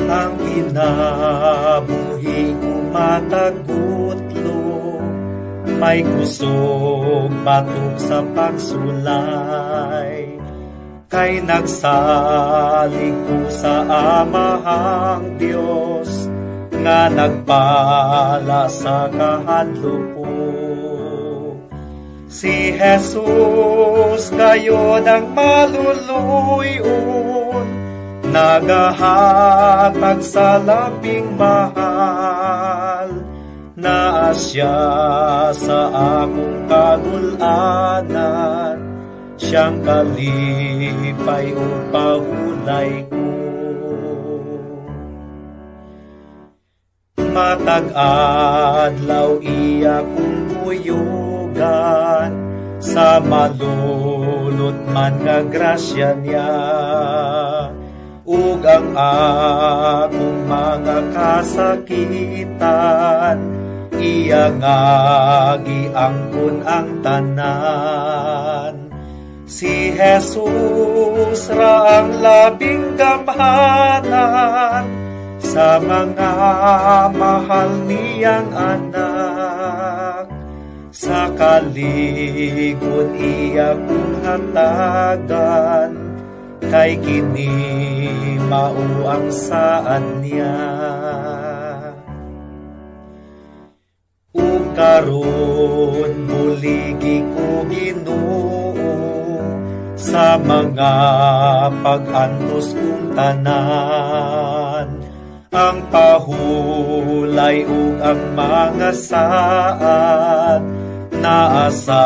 Ang kinabuhi ko matagutlo, may kusog batok sa pagsulay. Kay nagsalig ko sa Amahang Dios, nga nagpala sa kahadlok ko. Si Jesus gayod ang maluluyon, nagahatag sa labing mahal. Naa siya sa akong kagul-anan, siyang kalipay o pahulay ko. Matag adlaw iya kong kuyugan, sa malulot man nga grasya niya. Ug ang akong mga kasakitan, iya nga giangkon ang tanan. Si Jesus ra ang labing gamhanan, sa mga mahal niyang anak. Sa kalig-on iya kong hatagan, kay kini mao ang saad niya. Ug karon buligi ko Ginoo, sa mga pag-antos kong tanan. Ang pahulay ug ang mga saad, naa sa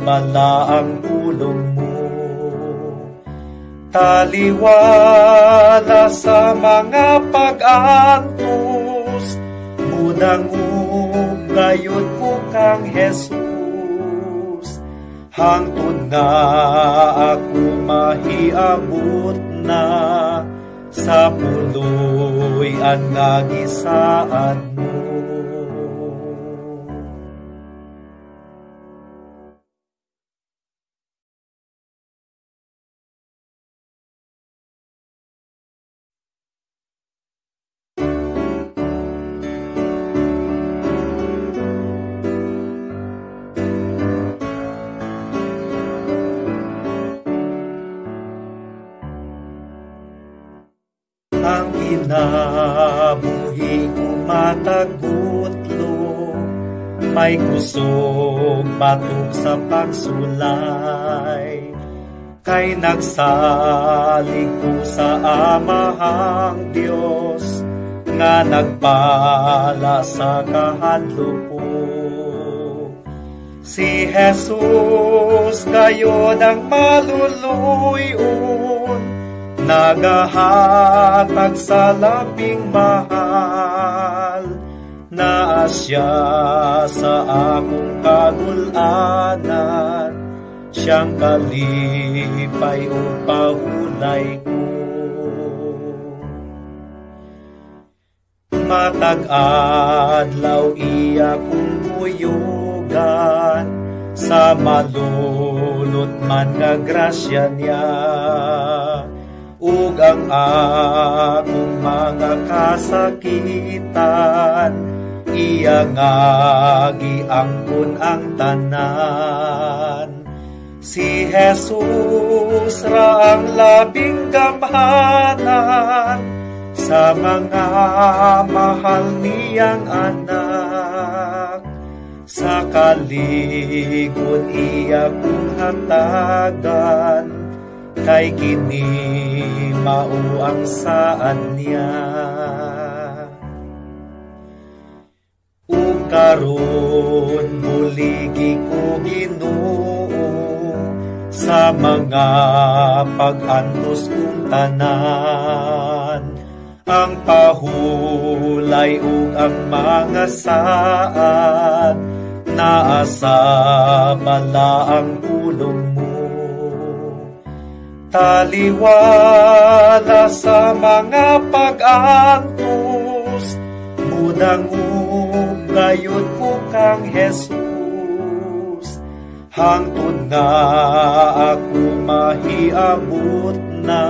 balaang pulong mo. Taliwala sa mga pag-antos, mudangop gayud ko kang Jesus. Hangtod nga ako mahiabot na, sa puloy-an nga gisaad mo. Ang kinabuhi ko matagutlo, may kusog batok sa pagsulay. Kay nagsalig ko sa Amahang Dios, nga nagpala sa kahadlok ko. Si Jesus gayod ang maluluyon, nagahatag sa labing mahal. Naa siya sa akong kagul-anan, siyang kalipay o pahulay ko. Matag adlaw iya kong kuyugan, sa malulot man nga grasya niya. Ug ang akong mga kasakitan, iya nga giangkon ang tanan. Si Jesus ra ang labing gamhanan, sa mga mahal niyang anak. Sa kalig-on iya kong hatagan, kay kini mao ang saad niya. Ug karon buligi ko Ginoo, sa mga pag-antos kong tanan. Ang pahulay ug ang mga saad, naa sa balaang pulong mo. Taliwala sa mga pag-antos, mudangop gayud ko kang Jesus. Hangtod nga ako mahiabot na,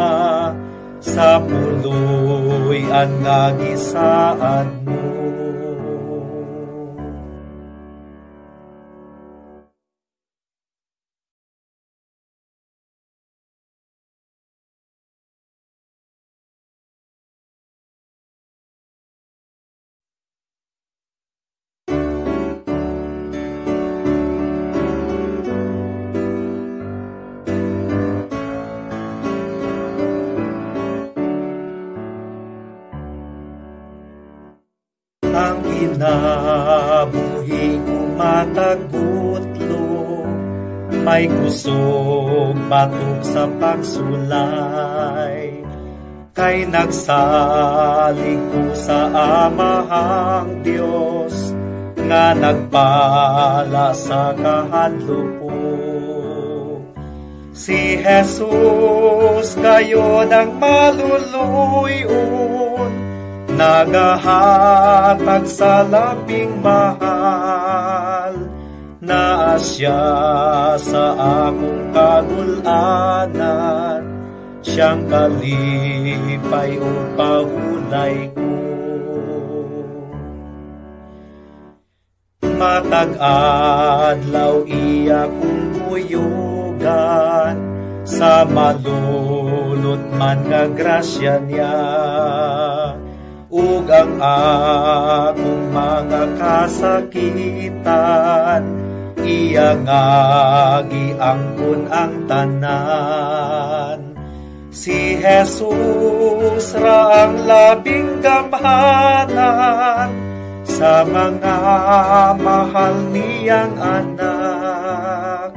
sa puloy-an nga gisaad mo. Ang kinabuhi ko matagutlo, may kusog batok sa pagsulay, kay nagsalig ko sa Amahang Dios nga nagpala sa kahadlok ko. Si Jesus kayo ang maluluyon, nagahatag sa labing mahal, naa siya sa akong kagulanan, siyang kalipay o pahulay ko. Matag adlaw iya kong kuyugan, sa malulot man nga grasya niya, ug ang akong mga kasakitan, iya nga giangkon ang tanan. Si Jesus ra ang labing gamhanan sa mga mahal niyang anak.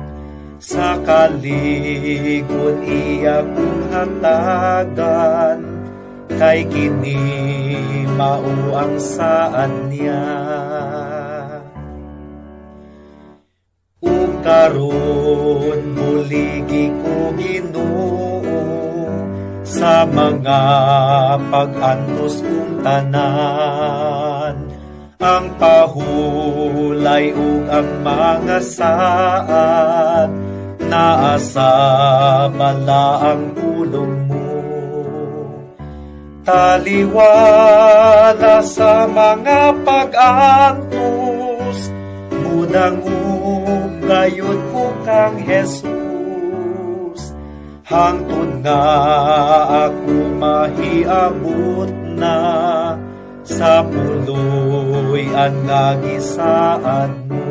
Sa kalig-on iya kong hatagan, kay kini mao ang saad niya. Ug karon buligi ko Ginoo sa mga pag-antos kong tanan, ang pahulay ug ang mga saad, naa sa balaang pulong mo. Taliwala sa mga pag-antos, mudangop gayud ko kang Jesus, hangtod nga ako mahiabot na sa puloy-an nga gisaad mo.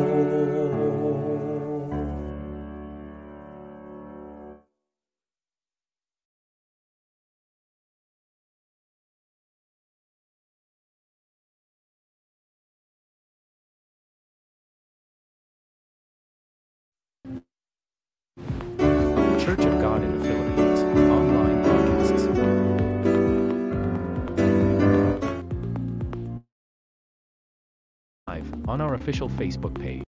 Church of God in the Philippines, online broadcasts. Live on our official Facebook page.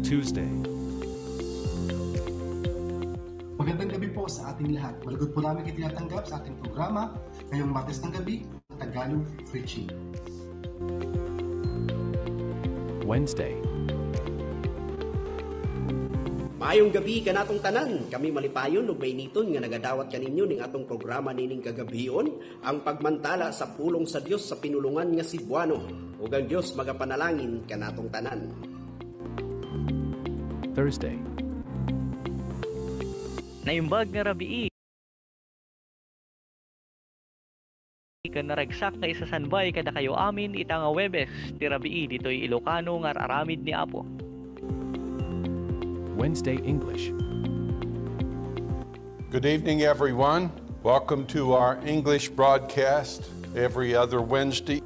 Tuesday. Magandang gabi po sa ating lahat. Malugod po namin kayo tinatanggap sa ating programa ngayong Martes ng gabi, Tagalog Preaching. Wednesday. Maayong gabi kanatong tanan. Kami malipayon ug mainiton nga nagadawat kaninyo ning atong programa nining kagabion, ang pagmantala sa pulong sa Dios sa pinulungan nga Cebuano. Ug ang Dios magapanalangin kanatong tanan. Thursday. Naimbag nga rabii ken naragsak nga isasanbay kada kayo amin ita nga Huwebes ti rabii ditoy Ilocano nga aramid ni Apo. Wednesday English. Good evening, everyone. Welcome to our English broadcast every other Wednesday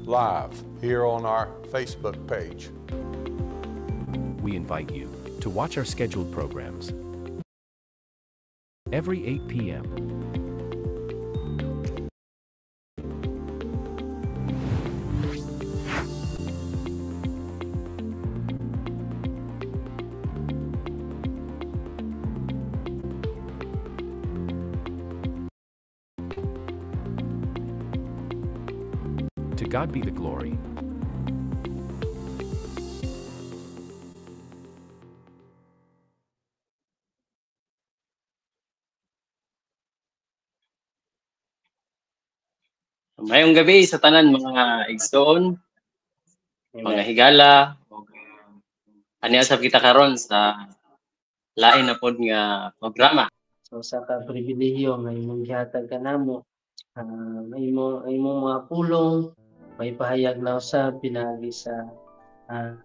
live here on our Facebook page. We invite you to watch our scheduled programs every 8 p.m. God be the glory. Mayong gabi sa tanan mga igsoon, mga higala, ani asab kita karon sa lain na pod nga programa. So sa ka pribilehiyo nga imong gihatag kanamo, imong mga pulong may pahayag na usab pinaagi sa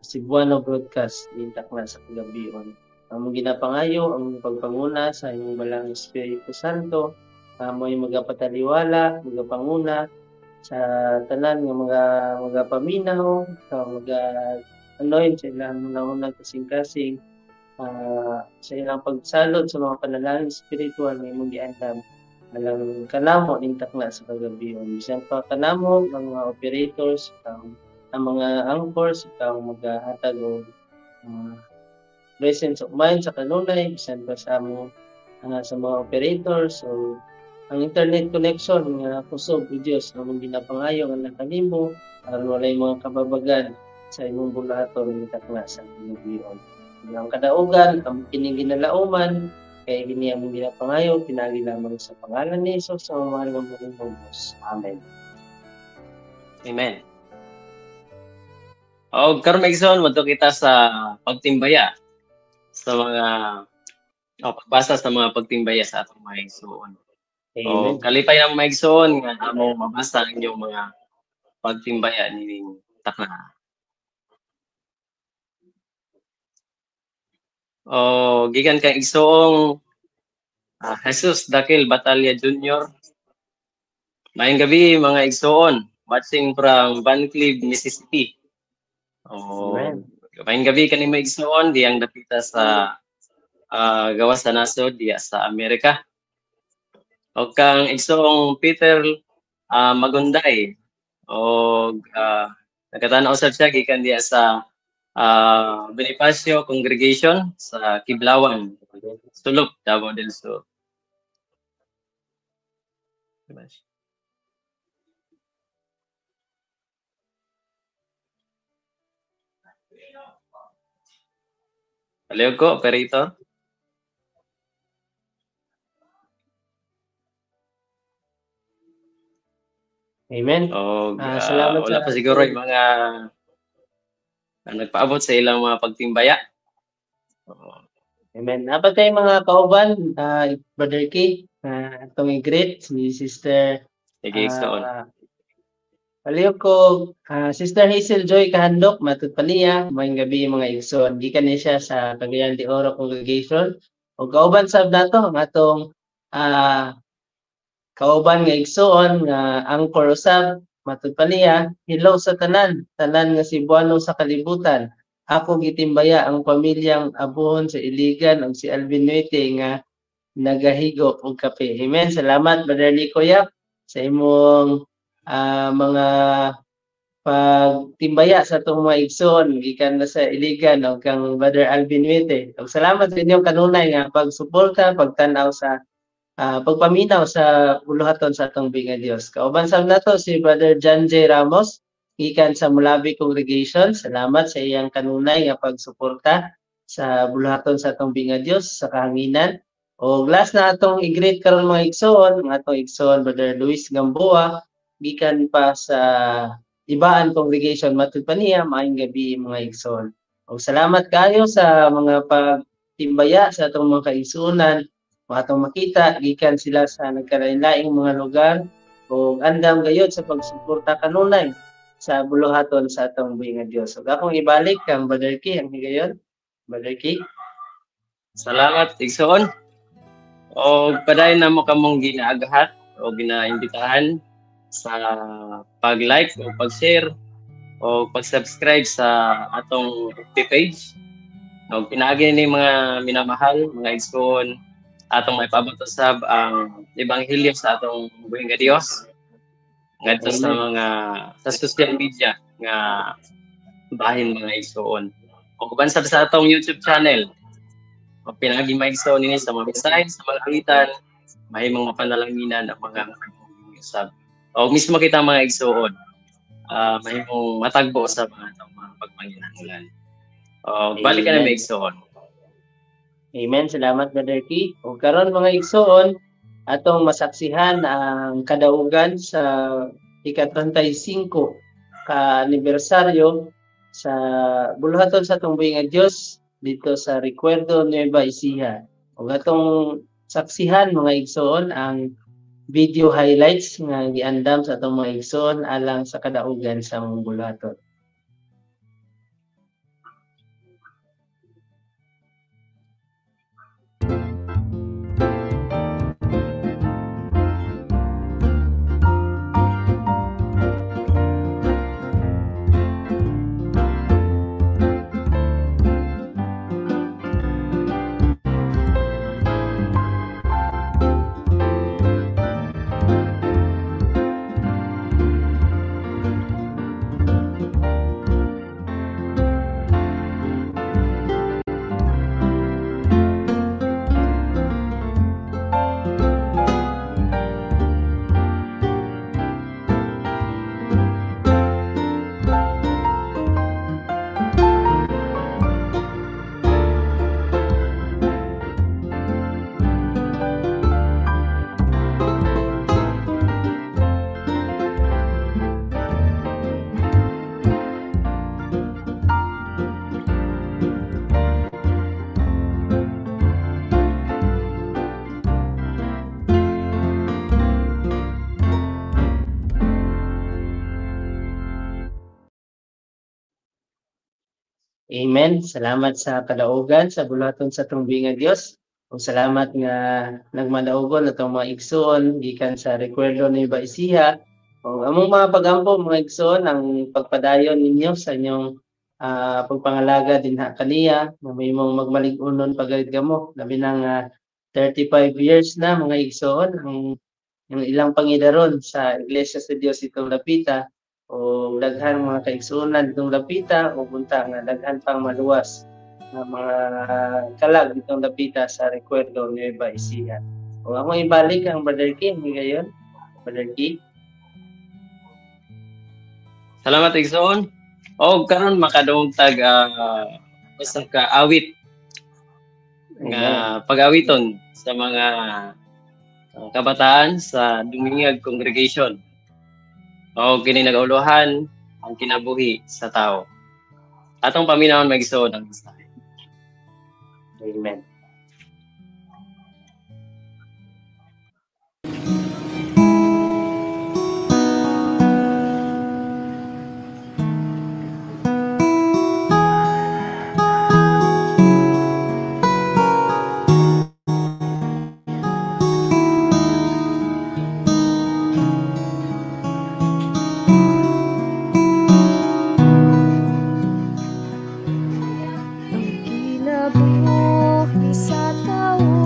Cebuano broadcast dintakna sa kagabion. Among ginapangayo ang pagpanguna sa imong balang Espiritu Santo, mo'y magapataliwala, magapanguna sa tanan nga mga magapaminaw, sa mga anoint sa ilang una-unang kasing-kasing, sa ilang pagsalod sa mga panalangin spiritual nga imong giandam alang kanamo dintakna sa kagabion. Bisan pa kanamo ang mga operators, ang mga anchors, ang magahatag og presence of mind sa kanunay, bisan pa sa amo sa mga operators. So ang internet connection nga kusog o Dios among ginapangayo nga nakanimo aron walay mga kababagan sa imong bulahaton dintakna sa kagabion. Ang kadaugan ang kining ginalauman kay kini among ginapangayo pinaagi lamang sa pangalan ni Jesus ang mahal nga Manunubos. Amen. Amen. Og karon igsoon madto kita sa pagtimbaya sa mga o pagbasa sa mga pagtimbaya sa atong mga igsoon. O kalipay ang mga igsoon nga among mabasa ang inyong mga pagtimbaya nining takna. O gikan kang igsoong Jesus Dakil Batalya Jr. Maayong gabi mga igsoon, watching from Van Cleve, Mississippi. O maayong gabi kani mga igsoon diyang dapita sa gawas sa nasod diya sa Amerika. O kang igsoong Peter Magunday o nagkatanaw sab siya gikan diya sa Bonifacio Congregation sa Kiblawan, Sulop, Davao del Sur. Palihog ko, operator. Amen. O, salamat wala pa siguro yung mga nagpaabot sa ilang mga pagtimbaya. Amen. Dapat tayo mga kauban, Brother K, atong i-greet si Sister palihog ko, Sister Hazel Joy Kahandok, matud pa niya, maayong gabi mga igsoon. Gikan ni siya sa Cagayan de Oro Congregation. O kauban sab nato ang atong kauban nga igsoon nga angkor usab, matud pa niya, hello sa tanan, tanan nga Cebuano sa kalibutan. Ako gitimbaya ang pamilyang abuhon sa Iligan ug si Alvin Nuete nga nagahigop og kape. Amen. Salamat Brother Nico Yap sa imong mga pagtimbaya sa atong mga igsoon gikan na sa Iligan ug kang Brother Alvin Nuete. Ug salamat sa inyong kanunay nga pagsuporta, pagtan-aw sa pagpaminaw sa buluhaton sa atong buhi nga Dios. Kauban sab nato si Brother John J. Ramos gikan sa Mulabi Congregation. Salamat sa iyang kanunay nga pagsuporta sa buluhaton sa atong buhi nga Dios sa kahanginan. Og last na atong i-greet karon mga igsoon, ang atong igsoon Brother Luis Gamboa gikan pa sa Ibaan Congregation, matud pa niya, maayong gabi mga igsoon. Og salamat kayo sa mga pagtimbaya sa atong mga kaigsuonan. Atong makita gikan sila sa nagkalain-laing mga lugar ug andam gayud sa pagsuporta kanunay sa buluhaton sa atong buhi nga Dios. Ug akong ibalik kang Brother K ang higayon. Brother K. Salamat igsoon. Og padayon namo kamong ginaaghat o ginaimbitahan sa pag-like o pag-share o pag-subscribe sa atong FB page. Og pinaagi ni mga minamahal, mga igsoon, atong maipabot usab ang ebanghelyo sa atong buhi nga Dios ngadto sa mga sa social media nga bahin mga igsoon. O uban sab sa atong YouTube channel. O pinaagi mga igsoon nini sa mga mensahe, sa mga awitan, mahimong mapanalanginan ang mga usab. O mismo kita mga igsoon. mahimong matagbo sa mga atong mga pagpanginahanglan. Balik ka na may igsoon. Amen. Salamat, Brother Key. O karon mga igsoon, atong masaksihan ang kadaugan sa ika-35 ka anibersaryo sa buluhaton sa atong buhi nga Dios dito sa Recuerdo Nueva Ecija. O atong saksihan mga igsoon ang video highlights nga giandam sa atong mga igsoon alang sa kadaugan sa mga buluhaton. Amen. Salamat sa kadaugan sa buluhaton sa atong buhi nga Dios. Ug salamat nga nagmadaugon atong mga igsoon gikan sa Recuerdo Nueva Ecija. Ug among mga pagampo mga igsoon ang pagpadayon ninyo sa inyong pagpangalaga dinha kaniya, mahimong magmalig-unon pagalit kamo. Labi na nga 35 years na mga igsoon ang ilang pangidaron sa Iglesia sa Dios itong Lapita. O daghan mga kaigsuonan ditong Lapita o bunta nga daghan pang maluwas nga mga kalag ditong Lapita sa Recuerdo Nueva Ecija. O akong ibalik ang Brother King ngayon. Brother King. Salamat igsoon. O karon makadungog tag usa ka awit nga pag-awiton sa mga kabataan sa Dumingag Congregation. O kini nagauluhan ang kinabuhi sa tao. Atong paminawon magisuod ang mensahe. Amen. Kinabuhi sa tao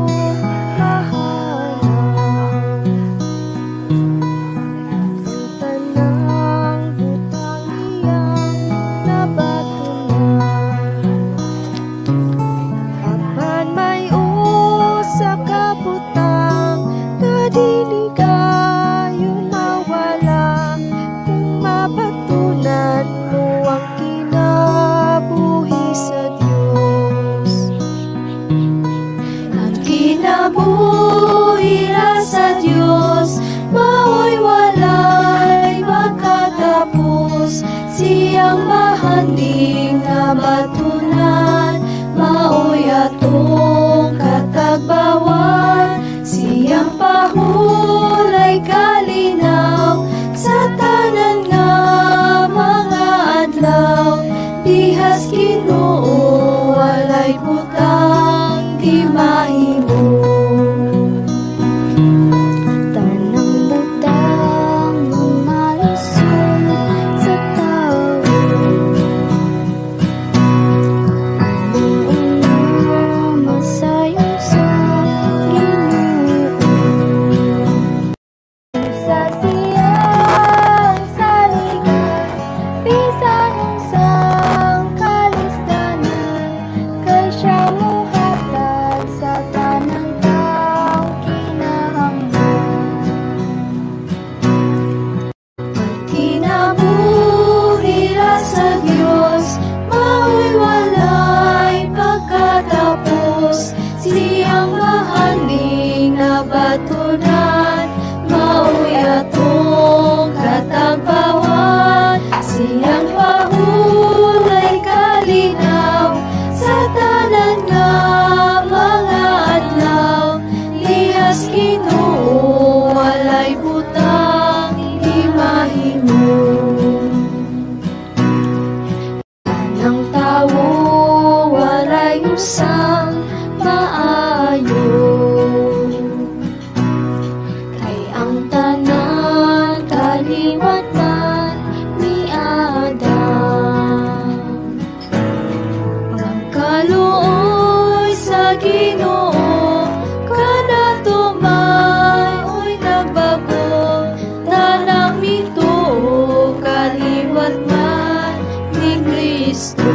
walay butang di mahimo. Tanang tawo walay usang maayo, kay ang tanan kaliwat man ni Adam. Pagkaluoy sa Ginoo kanato mao'y nagbago, tanang mituo kaliwat man ni Kristo.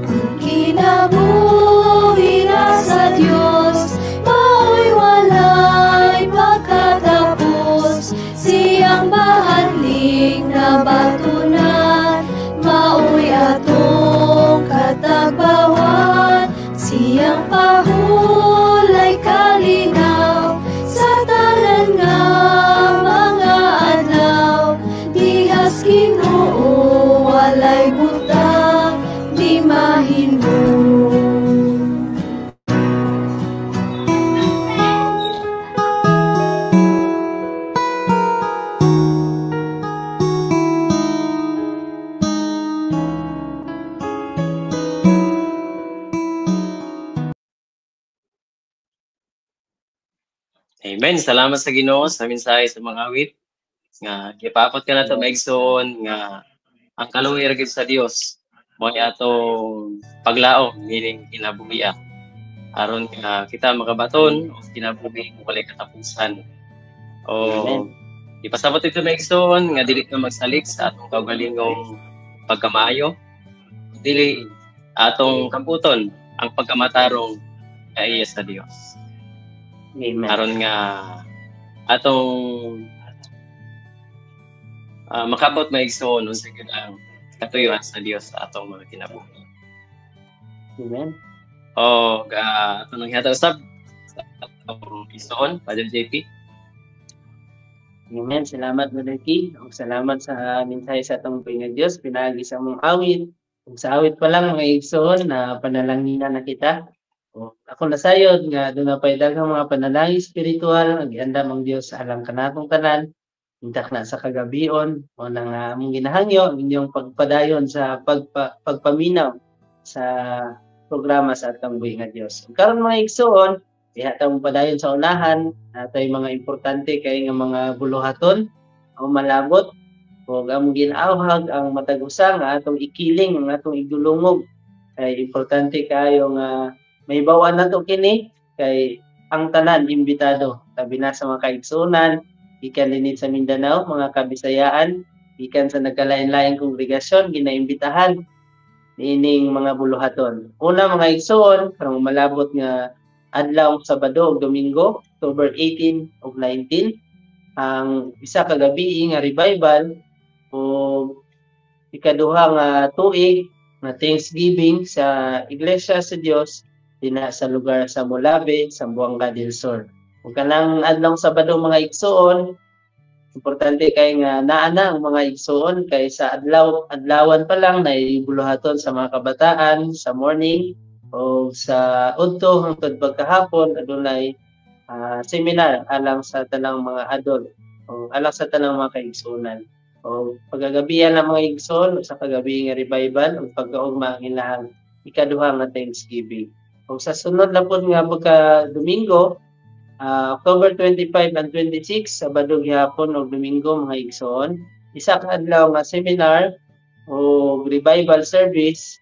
Ang kinabuhi ra sa Dios mao'y walay pagkatapos, siyang bahanling nabatunan mao'y atong katagbawan, siyang pahulay kalinaw sa tanan nga mga adlaw. Dihas Ginoo walay butang di mahimo. Amen. Salamat sa Ginoo sa mensahe sa mga awit nga gipapot ka nato maigsoon nga ang kaluoy ra gyud sa Dios mao atong paglaom meaning kinabuhi aron nga kita makabaton og kinabuhi nga walay katapusan. O ipasabot ito maigsoon nga dili ka magsalik sa atong kaugalingong pagkamaayo, dili atong kamputon ang pagkamatarong kaiya sa Dios. Amen. Aron nga atong makabot maigsoon unsa gyud ang katuyuan sa Dios sa atong mga kinabuhi. Amen. O ato nang hihatag usab sa atong igsoon, Father JP. Amen. Salamat Brother Key. Ug salamat sa mensahe sa atong buhi nga Dios pinaagi sa among awit. Ug sa awit pa lang mga igsoon na panalanginan na kita. O, ako nasayod nga doon na pa'y daghang mga panalangin spiritual ang giandam ang Dios sa alang kanatong tanan intak na sa kagabion o nang among ginahangyo ang inyong pagpadayon sa pagpaminaw sa programa sa atong buhi nga Dios. Ug karon mga igsoon, diha ta mo padayon sa unahan natay mga importante kay nga mga buluhaton o malabot ug among ginaawhag ang matag usa nga atong ikiling ang atong igdulungog kay importante kayo nga may bawaan nato kini kay ang tanan imbitado tabi na sa mga kaigsuonan gikan dinhi sa Mindanao, mga kabisayaan gikan sa nagkalain-laing kongregasyon ginaimbitahan niining mga buluhaton. Una mga igsoon karong malabot nga adlaw Sabado ug Domingo, October 18 ug 19, ang isa ka gabi nga revival ug ikaduha nga tuig nga Thanksgiving sa Iglesia sa Dios dina sa lugar sa Molave, Zamboanga del Sur. Ug kanang adlaw Sabado mga igsoon, importante kay nga naa na ang mga igsoon kay sa adlaw adlawan pa lang naibuluhaton sa mga kabataan sa morning o sa udto hangtod pagkahapon adunay seminar alang sa tanang mga adult o alang sa tanang mga kaigsuonan. O pagagabihan ang mga igsoon sa kagabi nga revival ug pagkaugma ang ilahang ikaduha nga Thanksgiving. O sa sunod na pod nga pagka Domingo, October 25 and 26, Sabado gihapon og Domingo mga igsoon, isa ka adlaw nga seminar o revival service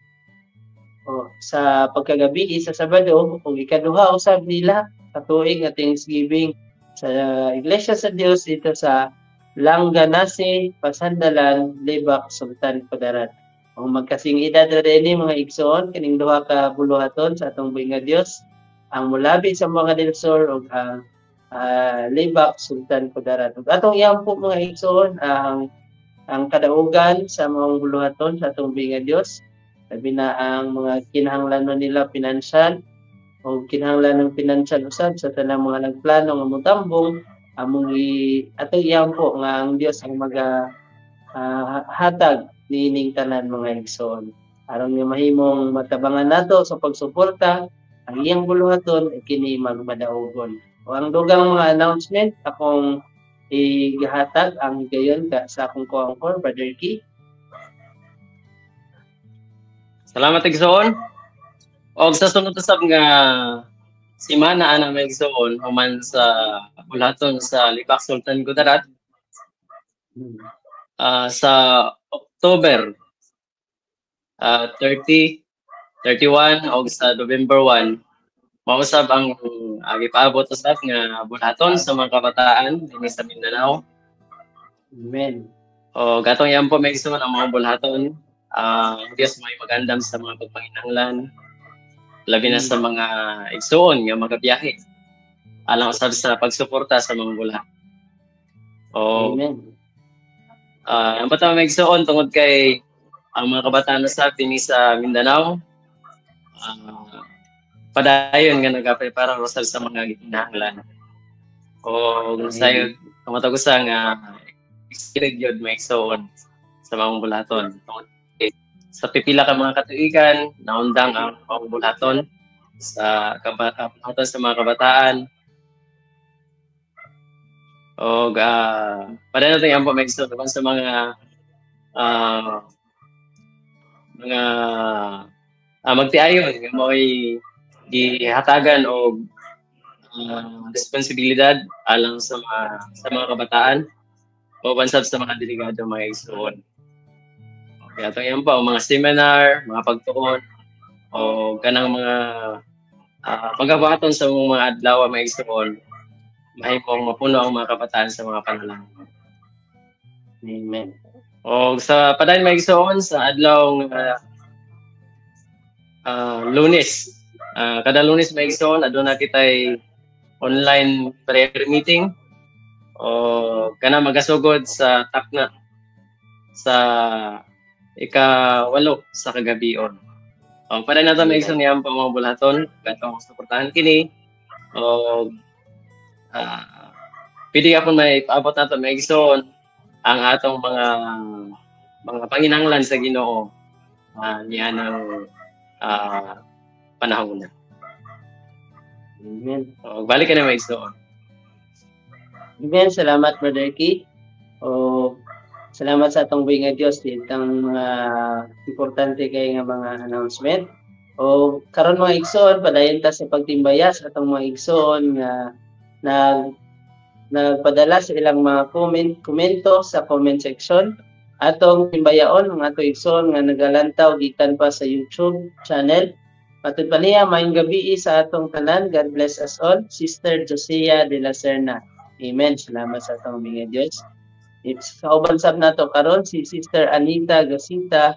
o sa pagkagabi sa Sabado ug ikaduha usab nila katuig nga Thanksgiving sa Iglesia sa Dios dito sa Langganase, Pasandalan, Lebak, Sultan Kudarat. Ang magkasing edad ra dinhi mga igsoon kining duha ka buluhaton sa atong buhi nga Dios, ang Mulabi sa mga del Sur ug ang Lebak, Sultan Kudarat. Ug atong iampo mga igsoon ang kadaugan sa mga buluhaton sa atong buhi nga Dios, labi na ang mga kinahanglanon nila pinansyal o kinahanglan ng pinansyal usab sa tanang mga nagplano nga motambong among atong iampo nga ang Dios ang maga hatag niining tanan mga igsoon aron nga mahimong matabangan nato sa pagsuporta ang iyang buluhaton kini magmadaogon. O ang dugang mga announcement akong igihatag ang gayon ka sa akong co-anchor, Brother Key. Salamat igsoon. Og sa sunod usab nga semana ana may igsoon human sa bulaton sa Libak Sultan Kudarat sa October 30, 31 og sa November 1 mausab ang gipaabot usab nga bulaton sa mga kabataan dinhi sa Mindanao. Amen. O gatong iampo may igsoon ang mga bulaton. Dios may magandam sa mga pagpanginahanglan, labi na sa mga igsoon nga magabiyahe alang usab sa pagsuporta sa mga bulaton. O amen. Ang bata may igsoon tungod kay ang mga kabataan usab dinhi sa Mindanao padayon nga nagaprepara usab sa mga gikinahanglan. O sayo tumatag usa nga excited gyud may igsoon sa mga bulaton. Sa pipila ka mga katuigan, naundang ang mga bulaton sa bulaton sa mga kabataan. O padayon natin ang may igsoon sa mga mga magtiayon nga mao'y gihatagan og responsibilidad alang sa mga kabataan o bansab sa mga delegado mga igsoon. Okay, atong yan pa, o mga seminar, mga pagtuon, o kanang mga pagkabuhaton sa mga adlaw mga igsoon, mahimong mapuno ang mga kabataan sa mga panalangin. Amen. O sa padayon mga igsoon sa adlaw Lunes. Kada Lunes may igsoon aduna kitay online prayer meeting o kana magasugod sa takna sa ika-8 sa kagabion. O para nato may igsoon niyang mga bulaton katong suportahan kini o pwede akong may paabot nato may igsoon ang atong mga panginahanglan sa Ginoo niya ng panahon na. Amen. O, balik ka na may igsoon. Amen. Salamat, Brother Key. O, salamat sa atong buhi nga Dios ditang mga importante kay nga mga announcement. O karon mga igsoon, padayon ta sa pagtimbaya sa atong mga igsoon nga nagpadala sa ilang mga komento sa comment section. Atong timbayaon ang atong igsoon nga nagalantaw gikan pa sa YouTube channel. Matod pa niya, maayong gabi sa atong tanan. God bless us all. Sister Josia de la Serna. Amen. Salamat sa atong mga Diyos. It's kauban sab nato karon si Sister Anita Gasita.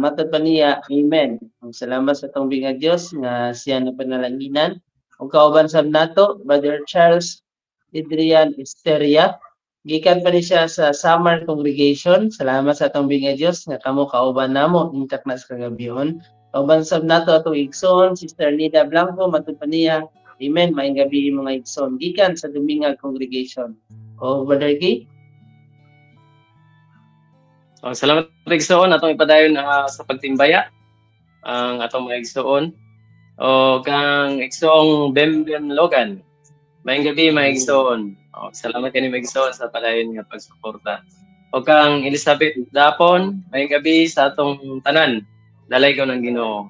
Matod pa niya, amen. Salamat sa atong mga Diyos nga siya na panalanginan. Ug kauban sab nato Brother Charles Adrian Esteria. Gikan pa ni siya sa Summer Congregation. Salamat sa atong mga Diyos nga kamo kauban namo intak na sa kagabihon. Kauban sab nato atong igsoon Sister Nida Blanco, matud pa niya, amen. Maayong gabi mga igsoon gikan sa Dumingag Congregation. O Brother Key. Oh, salamat igsoon atong ipadayon sa pagtimbaya ang atong mga igsoon. O kang igsoong Bembem Logan. Maayong gabi mga igsoon. O, salamat kani mga igsoon sa padayon nga pagsuporta. O kang Elizabeth Dapon, maayong gabi sa atong tanan. Dalay ko ng Ginoo.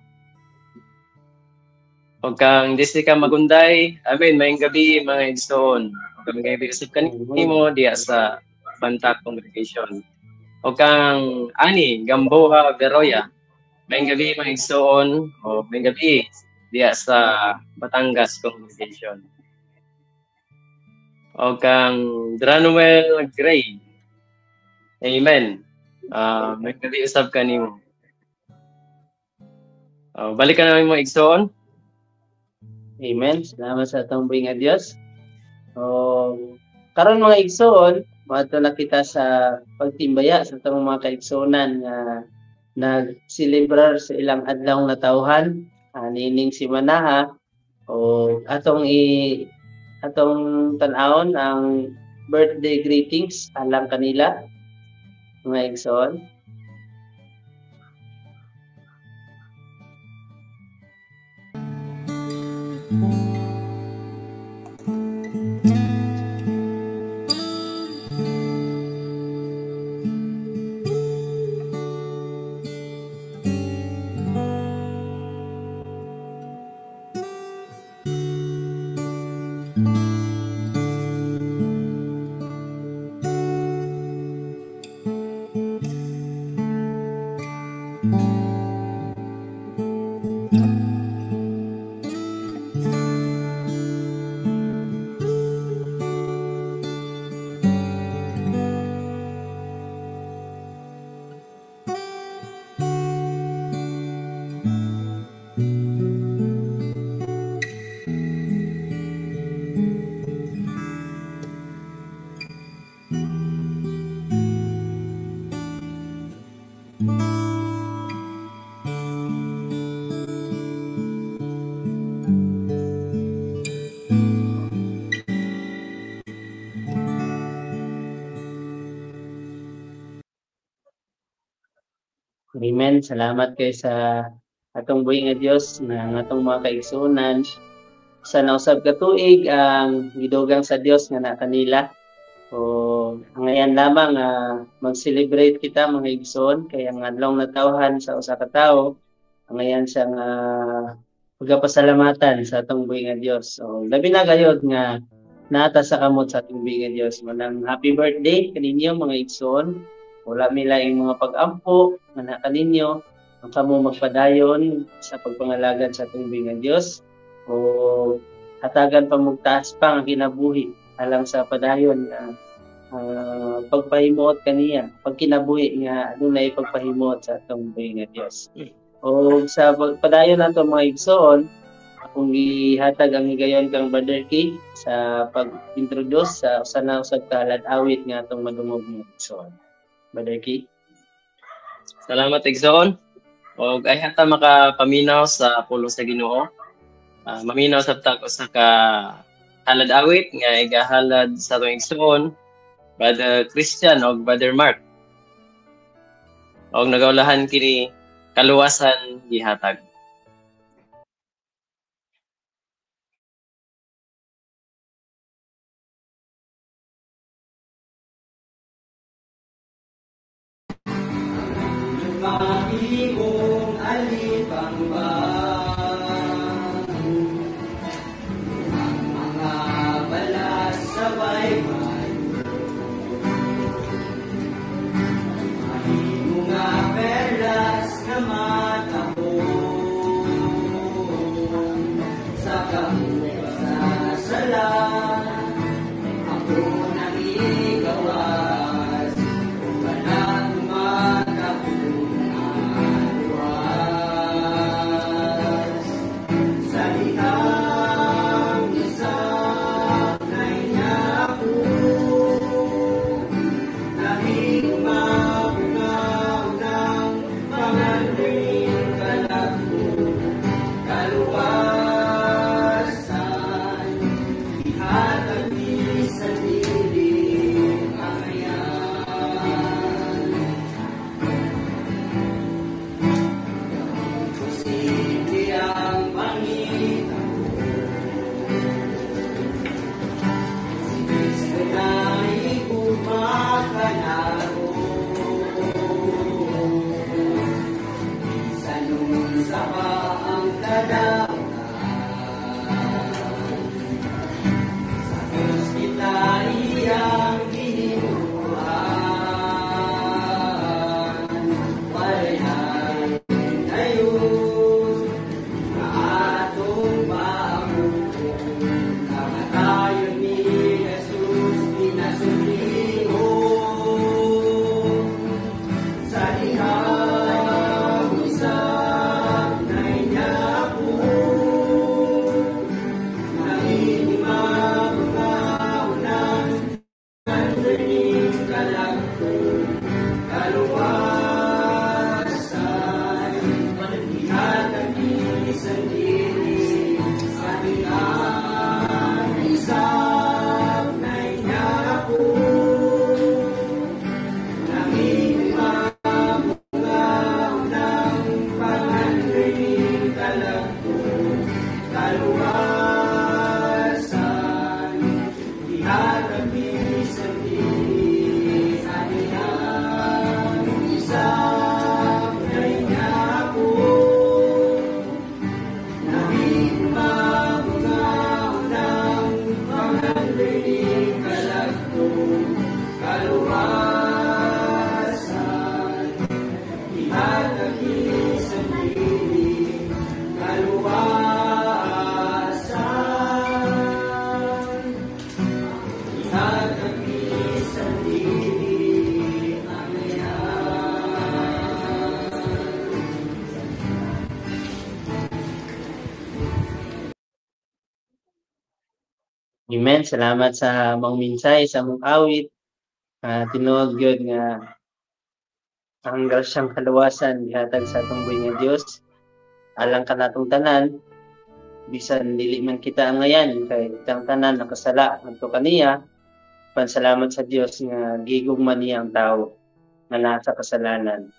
O kang Jessica Magunday, amen, maayong gabi mga igsoon. O kang gabi usab kanimo diya sa Bantak Congregation. O kang Ani Gamboa Veroya, maayong gabi mga igsoon. O maayong gabi diya sa Batangas Congregation. O kang Dranuel Gray, amen. Maayong gabi usab kanimo. Balik ka namin mga igsoon. Amen. Salamat sa atong buhi nga Dios. So, karon mga igsoon, moadto na kita sa pagtimbaya sa atong mga kaigsuonan nga nagselebrar sa ilang adlaw nga tawhan niining simanaha. O atong tan-awon ang birthday greetings alang kanila mga igsoon. Amen. Salamat kay sa atong buhi nga Dios na ang atong mga kaigsuonan sa nausab ka tuig ang gidugang sa Dios nga na kanila. O ngayon lamang mag-celebrate kita mga igsoon kay ang adlaw natawhan sa usa ka tawo ngayon siyang pagpasalamatan sa atong buhi nga Dios. So labi na gayod nga naata sa kamot sa atong buhi nga Dios. Manang happy birthday kaninyo mga igsoon. Wala mi laing mga pag-ampo nga na kaninyo ang kamo magpadayon sa pagpangalagad sa atong buhi nga Dios o hatagan pa mugtaas pa ang kinabuhi alang sa padayon nga pagpahimuot kaniya, pagkinabuhi nga adunay pagpahimuot sa atong buhi nga Dios. O sa padayon nato mga igsoon, akong gihatag ang higayon kang Brother K sa pag-introduce sa usa na usab ka halad-awit nga atong madungog mga igsoon. Brother K. Salamat igsoon. Og ay hata makapaminaw sa pulong sa Ginoo. Maminaw sa tag usa ka halad-awit nga igahalad sa atong igsoon, Brother Christian og Brother Mark. Og nagaulahan kini kaluwasan gihatag. Matigong alipang-bang ang mga balas sabay mayo, mahimo nga perlas nga matahong sa kahugas sa sala ako nang igawas o kanang Amen. Salamat sa mong minsay, sa mong awit. Tinuod gyud nga ang grasyang kaluwasan gihatag sa atong buhi nga Dios. Alang kanatong tanan, bisan dili man kita angayan kay kitang tanan nakasala ngadto kaniya, pansalamat sa Dios nga gigugma niya ang tawo nga nasa kasalanan.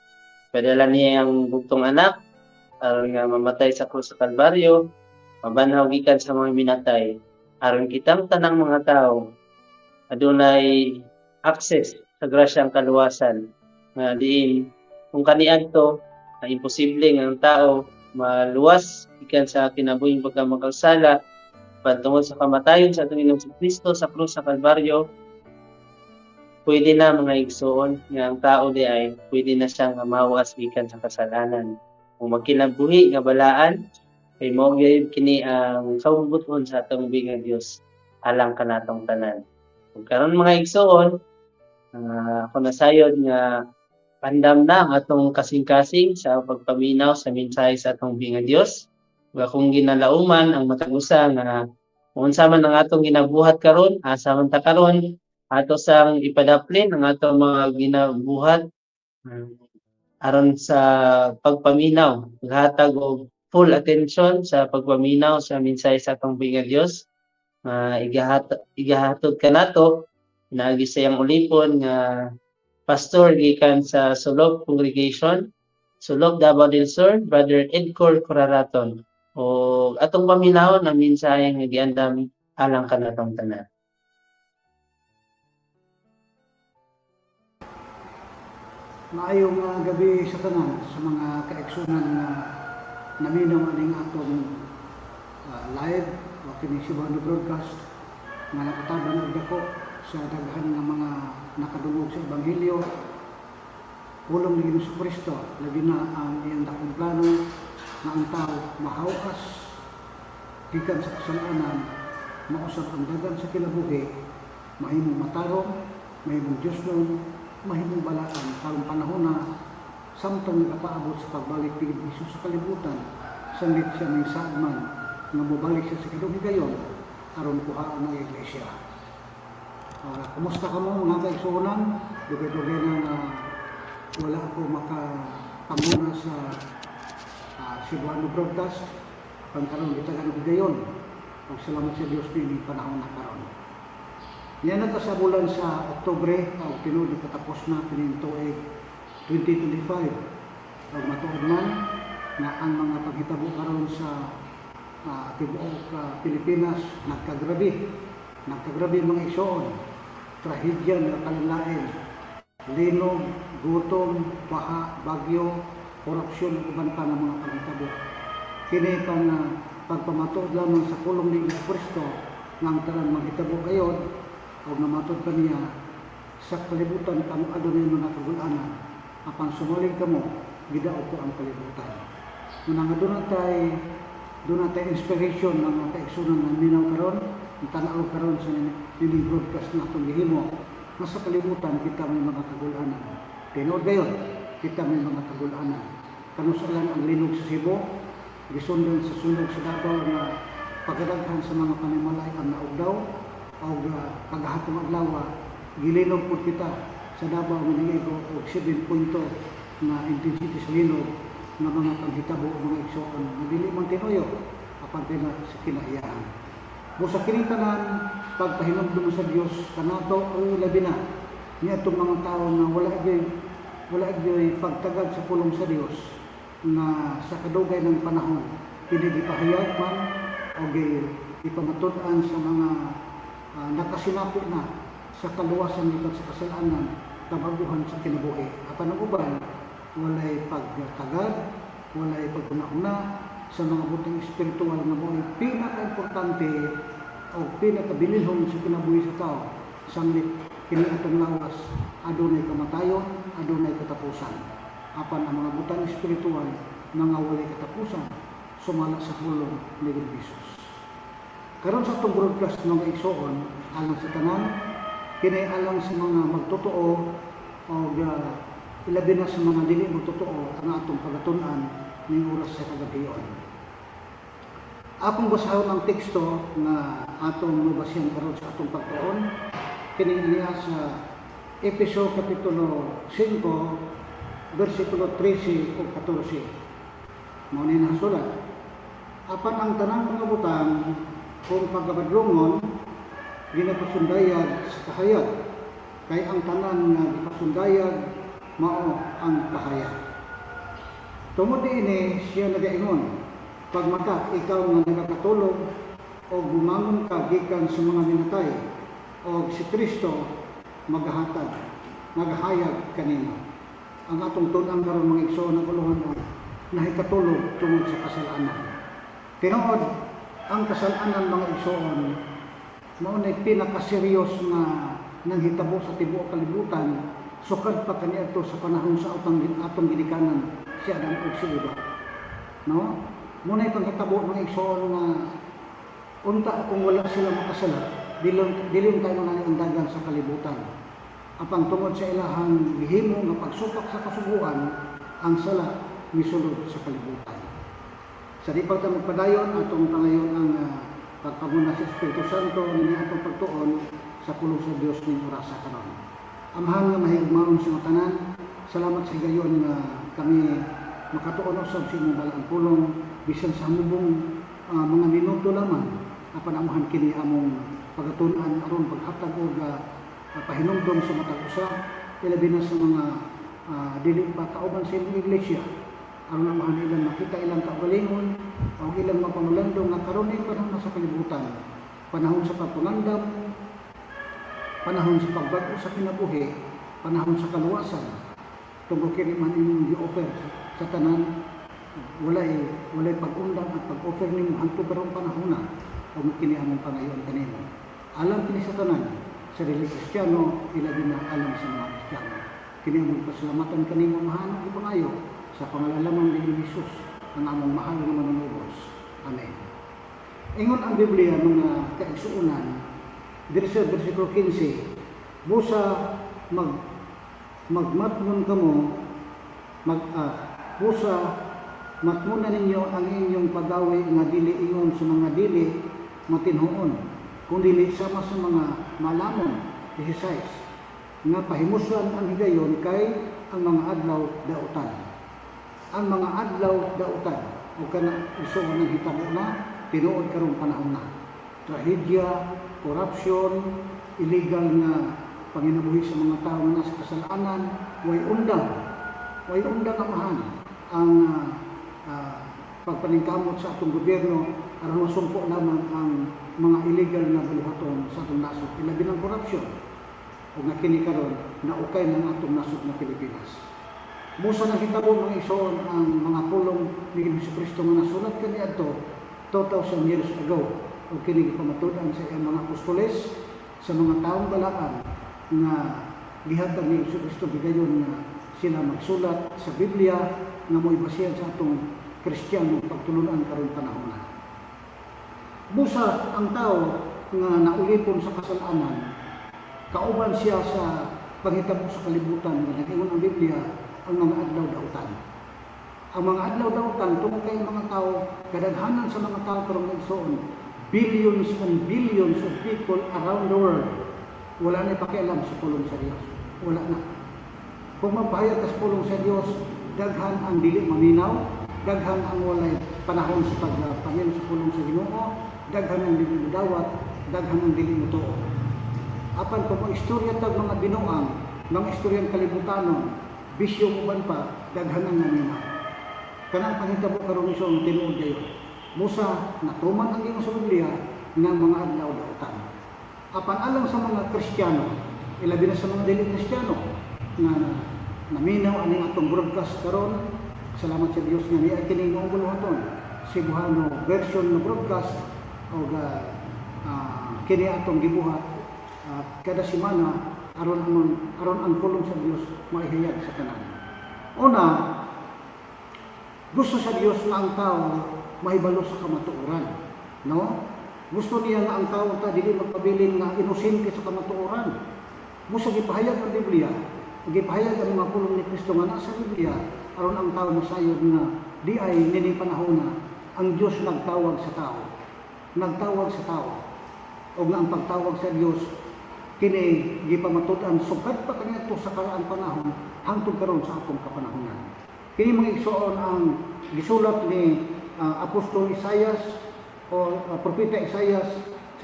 Padala niya ang bugtong anak aron nga mamatay sa krus sa Kalbaryo, mabanhaw gikan sa mga minatay, aron kitang tanang mga tao adunay access sa grasyang kaluwasan nga diin kung kaniadto na imposible nga ang tao maluwas gikan sa kinabuhing pagkamakasala pantungod sa kamatayon sa atong Ginoong Kristo sa krus sa Kalbaryo. Pwede na mga igsoon nga ang tao di ay pwede na siyang mahuwas gikan sa kasalanan. Kung magkinabuhi nga balaan, kay mao gyud kini ang kaubuton sa atong nga Dios alang kanatong tanan. Ug karon mga igsoon, ako nasayod nga pandam na ang atong kasing-kasing sa pagpaminaw sa mensahe sa atong nga Dios. Ug akong ginalauman ang matag usa nga unsa man ang atong ginabuhat karon, asa man ta karon, ato sang ipadaplin ang atong mga ginabuhat aron sa pagpaminaw, paghatag og full attention sa pagpaminaw sa mensahe sa atong nga Dios. Igahatod kanato pinaagi sa iyang ulipon nga pastor gikan sa Sulop Congregation, Sulop Davao del Sur, Brother Edgar Coraraton. O atong paminawon ang mensahe nga giandam alang kanatong tanan. Maayong gabi sa tanan sa mga kaigsunan nga naminaw aning atong live o kini Cebuano broadcast nga nakatabang og dako sa daghan nga mga nakadungog sa ebanghelyo. Pulong ni Ginoong Kristo, labi na ang iyang dakong plano nga ang tao mahawas gikan sa kasalanan, mausab ang dagan sa kinabuhi, mahimong matarong, mahimong Diosnon, mahimong balaan karong panahon na samtang nagapaabot sa pagbalik ni Jesus sa kalibutan, sanglit siya may saad man nga mobalik siya sa kadtong higayon aron kuhaan ang iglesia. Kumusta kamo mga kaigsuonan? Dugay-dugay na nga wala ako makapanguna sa Cebuano broadcast. Pangkaron gitagan og higayon. Ug salamat sa Dios niini panahon na karon. Niya na ta sa bulan sa Oktubre, o tinuod katapos na kining tuig 2025. Ug matuod man na ang mga paghitabo karon sa tibuok Pilipinas nagkagrabe. Nagkagrabe mga igsoon, trahedya nga kalinlain, linog, gutom, baha, bagyo, korupsyon ug uban pa nga mga paghitabo. Kini pang pagpamatuod lamang sa pulong ni Kristo nga ang tanan maghitabo gayod o namatod pa niya sa kalibutan kamo adunay mga kagul-anan, apan sumalig kamo gidaog ko ang kalibutan. Muna nga doon natay inspiration ng mga kaigsunan nga minaw karon, tanaw karon sa nining broadcast na atong gihimo nga sa kalibutan kita may mga kagul-anan. Tinuod gayod kita may mga kagul-anan. Kanus lang ang linog sa Cebu, gisundan sa sunog sa Davao nga pagkadaghan sa mga panimalay ang naugdaw og kagahapon adlaw gilinog pud kita sa Davao nga niigo og 7.2 nga intensity sa linog nga mga panghitabo mga igsoon nga dili man tinuyo apan kina sa kinaiyahan. Busa kini tanan pagpahinumdum sa Dios kanato o labi na niadtong mga tawo nga wala gyud pagtagad sa pulong sa Dios nga sa kadugay ng panahon kini gipahayag man o ipamatud-an sa mga nakasinapi na sa kaluwasan gikan sa kasalanan kabaguhan sa kinabuhi. Apan ang uban walay pagtagad, walay paguna-una sa mga butang espiritual nga mo'y pinakaimportante o pinakabililhon sa kinabuhi sa tao. Sanglit kini atong lawas adunay kamatayon, adunay katapusan. Apan ang mga butang espiritual nga walay katapusan sumala sa pulong ni Jesus. Karon sa atong broadcast mga igsoon, alang sa tanan, kini alang sa mga magtotoo o ilabi na sa mga dili magtotoo ang atong pagtun-an ning oras sa kagabion. Akong basahon ang teksto nga atong mabasihan karon sa atong pagtuon kini niya sa Efeso kapitulo 5 bersikulo 13 ug 14. Mao ni nasulat. Apan ang tanang mga butang kung pagkabadlongon ginapasundayag sa kahayag, kay ang tanan nga gipasundayag mao ang kahayag. Tungod niini siya nagaingon, "Pagmata ikaw nga nagakatulog o bumangon ka gikan sa mga minatay, o si Kristo magahatag, magahayag kanimo." Ang atong tun-an karon, mga igsoon, ang uluhan nahikatulog tungod sa kasalanan. Tinuod, ang kasalanan, mga igsoon, mao nay pinakaseryos nga nanghitabo sa tibuok kalibutan sukad pa kaniadto sa panahon sa atong ginikanan si Adam ug si Eva. No? Mao nay panghitabo, mga igsoon, nga unta kung wala sila makasala, dili tayo mga ang dagan sa kalibutan. Apang tungod sa ilahang gihimo nga pagsupak sa kasuguan, ang sala misulod sa kalibutan. Sa di pa ta magpadayon, atong pangayon ang pagpanguna sa Espiritu Santo niini atong pagtuon sa pulong sa Dios ning orasa karon. Amahan nga mahigugmaon sa mga tanan, salamat sa higayon nga kami makatuon usab sa imong balaang pulong bisan sa hamubong mga minuto lamang, apan, Amahan, kini among pagatunan aron paghatag og pahinumdom sa matag usa, ilabi na sa mga dili pa kauban sa imong iglesia, aron, Amahan, ilang makita ilang kaugalingon o ilang mapangulandong nga karon ay panahon na sa kalibutan, panahon sa pagpangandam, panahon sa pagbag-o sa kinabuhi, panahon sa kaluwasan, tungod kini man imong gi-offer sa tanan. Walay pag-undang at pag-offer nimo hangtod karong panahon na, ug kini among pangayon kanimo alang kini sa tanan sa dili Kristiyano, ilabi na alang sa mga Kristiyano. Kini among pasalamatan kanimo, Amahan, ug ipangayo sa pangalan lamang ni Jesus, ang among mahal nga Manunubos. Amen. Ingon ang Biblia, mga kaigsuonan, diri sa versikulo 15, "Busa magmatmon kamo, busa matmuna ninyo ang inyong pagawi nga dili ingon sa mga dili matinhuon, kundi sama sa mga malamon." 16, nga pahimusan ang higayon kay ang mga adlaw dautan. Ang mga adlaw dautan. O kana uso nang hitabo na tinuod karong panahon na. Trahedya, corruption, illegal nga panginabuhi sa mga tao nga nasa kasalanan, way undang. Way undang, Amahan, ang pagpaningkamot sa atong gobyerno aron masumpo lamang ang mga illegal na buluhaton sa atong nasod, ilabi ng corruption. O nga kini karon naukay ng atong nasod na Pilipinas. Busa nahitabo, mga igsoon, ang mga pulong ni Hesus Kristo nga nasulat kaniadto 2,000 years ago o kini gipamatud-an sa iyang mga apostoles, sa mga taong balaan nga gihatag ni Hesus Kristo gigayon nga sila magsulat sa Biblia nga mo'y basihan sa atong Kristiyano pagtulunan karon panahon na. Busa ang tao nga naulipon sa kasalanan, kauban siya sa panghitabo sa kalibutan nga nag-ingon ang Biblia, ang mga adlaw dautan. Ang mga adlaw dautan tungod kay mga tao, kadaghanan sa mga tao karong igsoon, billions and billions of people around the world, wala na pakialam sa pulong sa Dios. Wala na. Kung magpahayag ka sa pulong sa Dios, daghan ang dili maminaw, daghan ang walay panahon sa pagpaminaw sa pulong sa Ginoo, daghan ang dili modawat, daghan ang dili motuo. Apan kung istorya tag mga binuang, mga istoryang kalibutanon, bisyo uban pa, daghan ang naminaw. Kanang panghitabo karon iso ang tinuod gayon. Busa natuman ang ingon sa Biblia nga mga adlaw dautan. Apan alang sa mga Kristiyano, ilabi na sa mga dili Kristiyano nga naminaw aning atong broadcast karon, salamat sa Dios nga niya kini maong buluhaton Cebuano version ng broadcast o kini atong gibuhat kada semana aron ang pulong sa Dios maihayag sa tanan. Una, gusto sa Dios nga ang tao mahibalo sa kamatuoran, no? Gusto niya nga ang tao ta dili magpabilin nga inosente sa kamatuoran. Busa gipahayag ang Biblia, gipahayag ang mga pulong ni Kristo nga nasa Biblia aron ang tao masayod nga di ay nining panahon na ang Dios nagtawag sa tao. Nagtawag sa tao. O nga ang pagtawag sa Dios kini gipamatud-an sukad pa kaniadto sa karaang panahon hangtod karon sa atong kapanahonan. Kini, mga igsoon, ang gisulat ni Apostol Isaias o Propeta Isaias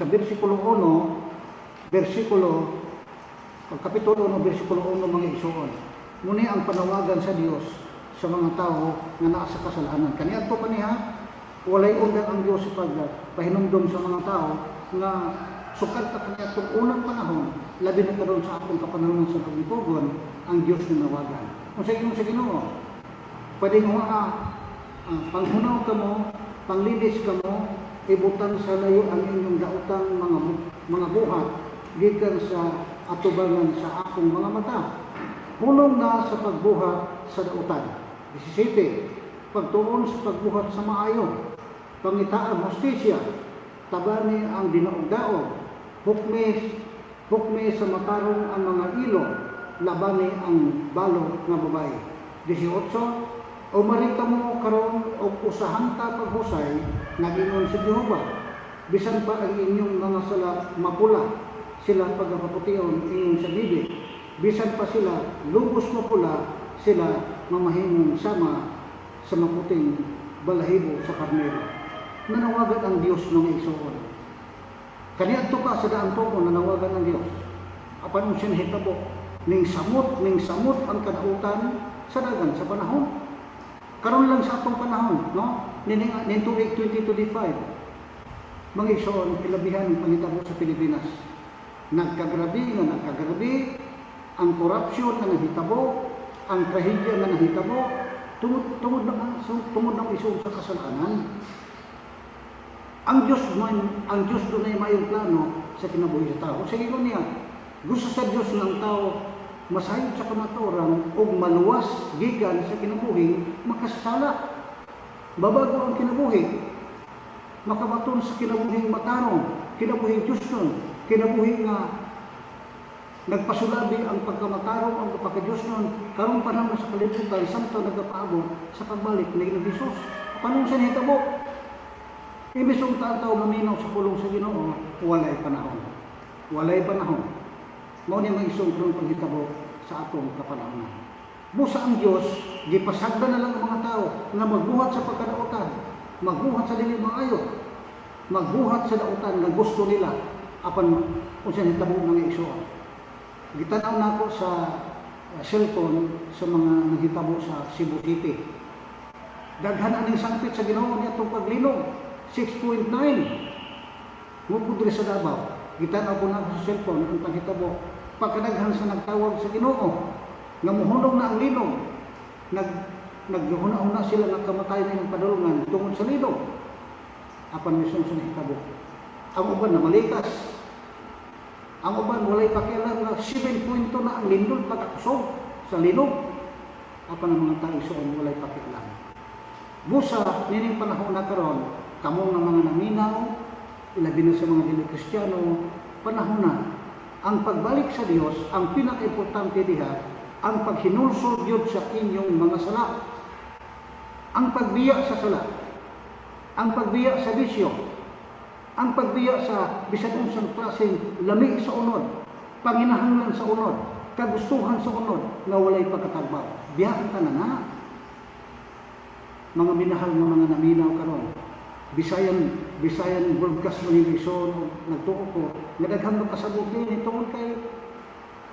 sa versikulo 1, versikulo kapitulo 1 versikulo 1, mga igsoon. Muni ang panawagan sa Dios sa mga tao nga naa sa kasalanan. Kaniadto pa niya, walay undang ang Dios sa pagpahinumdom sa mga tao nga sukad pa kaniadtong unang panahon, labi na karon sa atong kapanahon sa pagtugon, ang Dios nanawagan. Unsa ingon sa Ginoo? Pwede nga panghunaw kamo, panglinis kamo, ibutan sa layo ang inyong daotang mga buhat gikan sa atubangan sa akong mga mata. Hunong na sa pagbuhat sa dautan. 17. Pagtuon sa pagbuhat sa maayo. Pangita ang hustisya. Tabani ang dinaog-daog. Hukmi sa matarong ang mga ilo. Labani ang balo nga babae. 18. Umari kamo karon og usahang ta paghusay, nag-ingon si Jehova. Bisan pa ang inyong mga sala mapula, sila pagkapapution ingon sa bibi. Bisan pa sila lubos mapula, sila mamahimong sama sa maputing balahibo sa karnero. Nanawagan ang Dios ng igsoon. Kaniadto ka sa daang tugon, nanawagan ang Dios. Apan unsa nahitabo ning samot ang kadautan sa dagan sa panahon. Karon lang sa atong panahon, no? Ning tuig 2025. Mga igsoon, kilabihan ang panghitabo sa Pilipinas. Nagkagrabe nga nagkagrabe ang korupsyon nga nahitabo, ang trahedya nga nahitabo tungod ng isuon sa kasalanan. Ang Dios dunay mayong plano sa kinabuhi sa tao. Sa ingon niya, gusto sa Dios nga ang tao masayod sa kamatuoran ug maluwas gikan sa kinabuhi makasala. Babago ang kinabuhi, makabaton sa kinabuhing matarong, kinabuhing Diyosnon, kinabuhi nga nagpasulabi ang pagkamatarong ang pagkadiyosnon karong panahon sa kalibutan samtang nagapaabot sa pagbalik ni Ginoong Hesus. Paano siya nahitabo? Imbes ang tao maminaw sa pulong sa Ginoo, walay panahon. Walay panahon. Mao ni mga isong karong panghitabo sa atong kapanahonan. Busa ang Dios, gipasagdan na lang ang mga tao nga magbuhat sa pagkadautan, magbuhat sa dili maayo, magbuhat sa dautan nga gusto nila apan unsa nahitabo mga igsoon. Gitanaw nako sa cellphone sa mga nahitabo sa Cebu City. Daghan aning sangpit sa Ginoo niadtong paglinog, 6.9. Mupud diri sa Davao. Gitanaw ko nako sa cellphone ang panghitabo. Pagkadaghan sa nagtawag sa Ginoo nga muhunog na ang linog, naghuna-huna sila nga kamatay na ilang padulungan tungod sa linog. Apan mismo sa nahitabo, ang uban na malikas. Ang uban walay pakialam nga 7.2 na ang lindol pagkakusog sa linog. Apan ang mga tao isuon walay pakialam. Busa nining panahon na karon, kamo nga mga naminaw, ilabi na sa mga dili Kristiyano, panahon na ang pagbalik sa Dios, ang pinakaimportante diha, ang paghinulsol gyud sa inyong mga sala. Ang pagbiya sa sala, ang pagbiya sa bisyo, ang pagbiya sa bisan unsang klaseng lami sa unod, panginahanglan sa unod, kagustuhan sa unod nga walay pagkatagbaw. Biyaan ta na na. Mga minahal nga mga naminaw karon, Bisayan broadcast man ni Bison, nagtuo ko nga daghang makasabot din tungod kay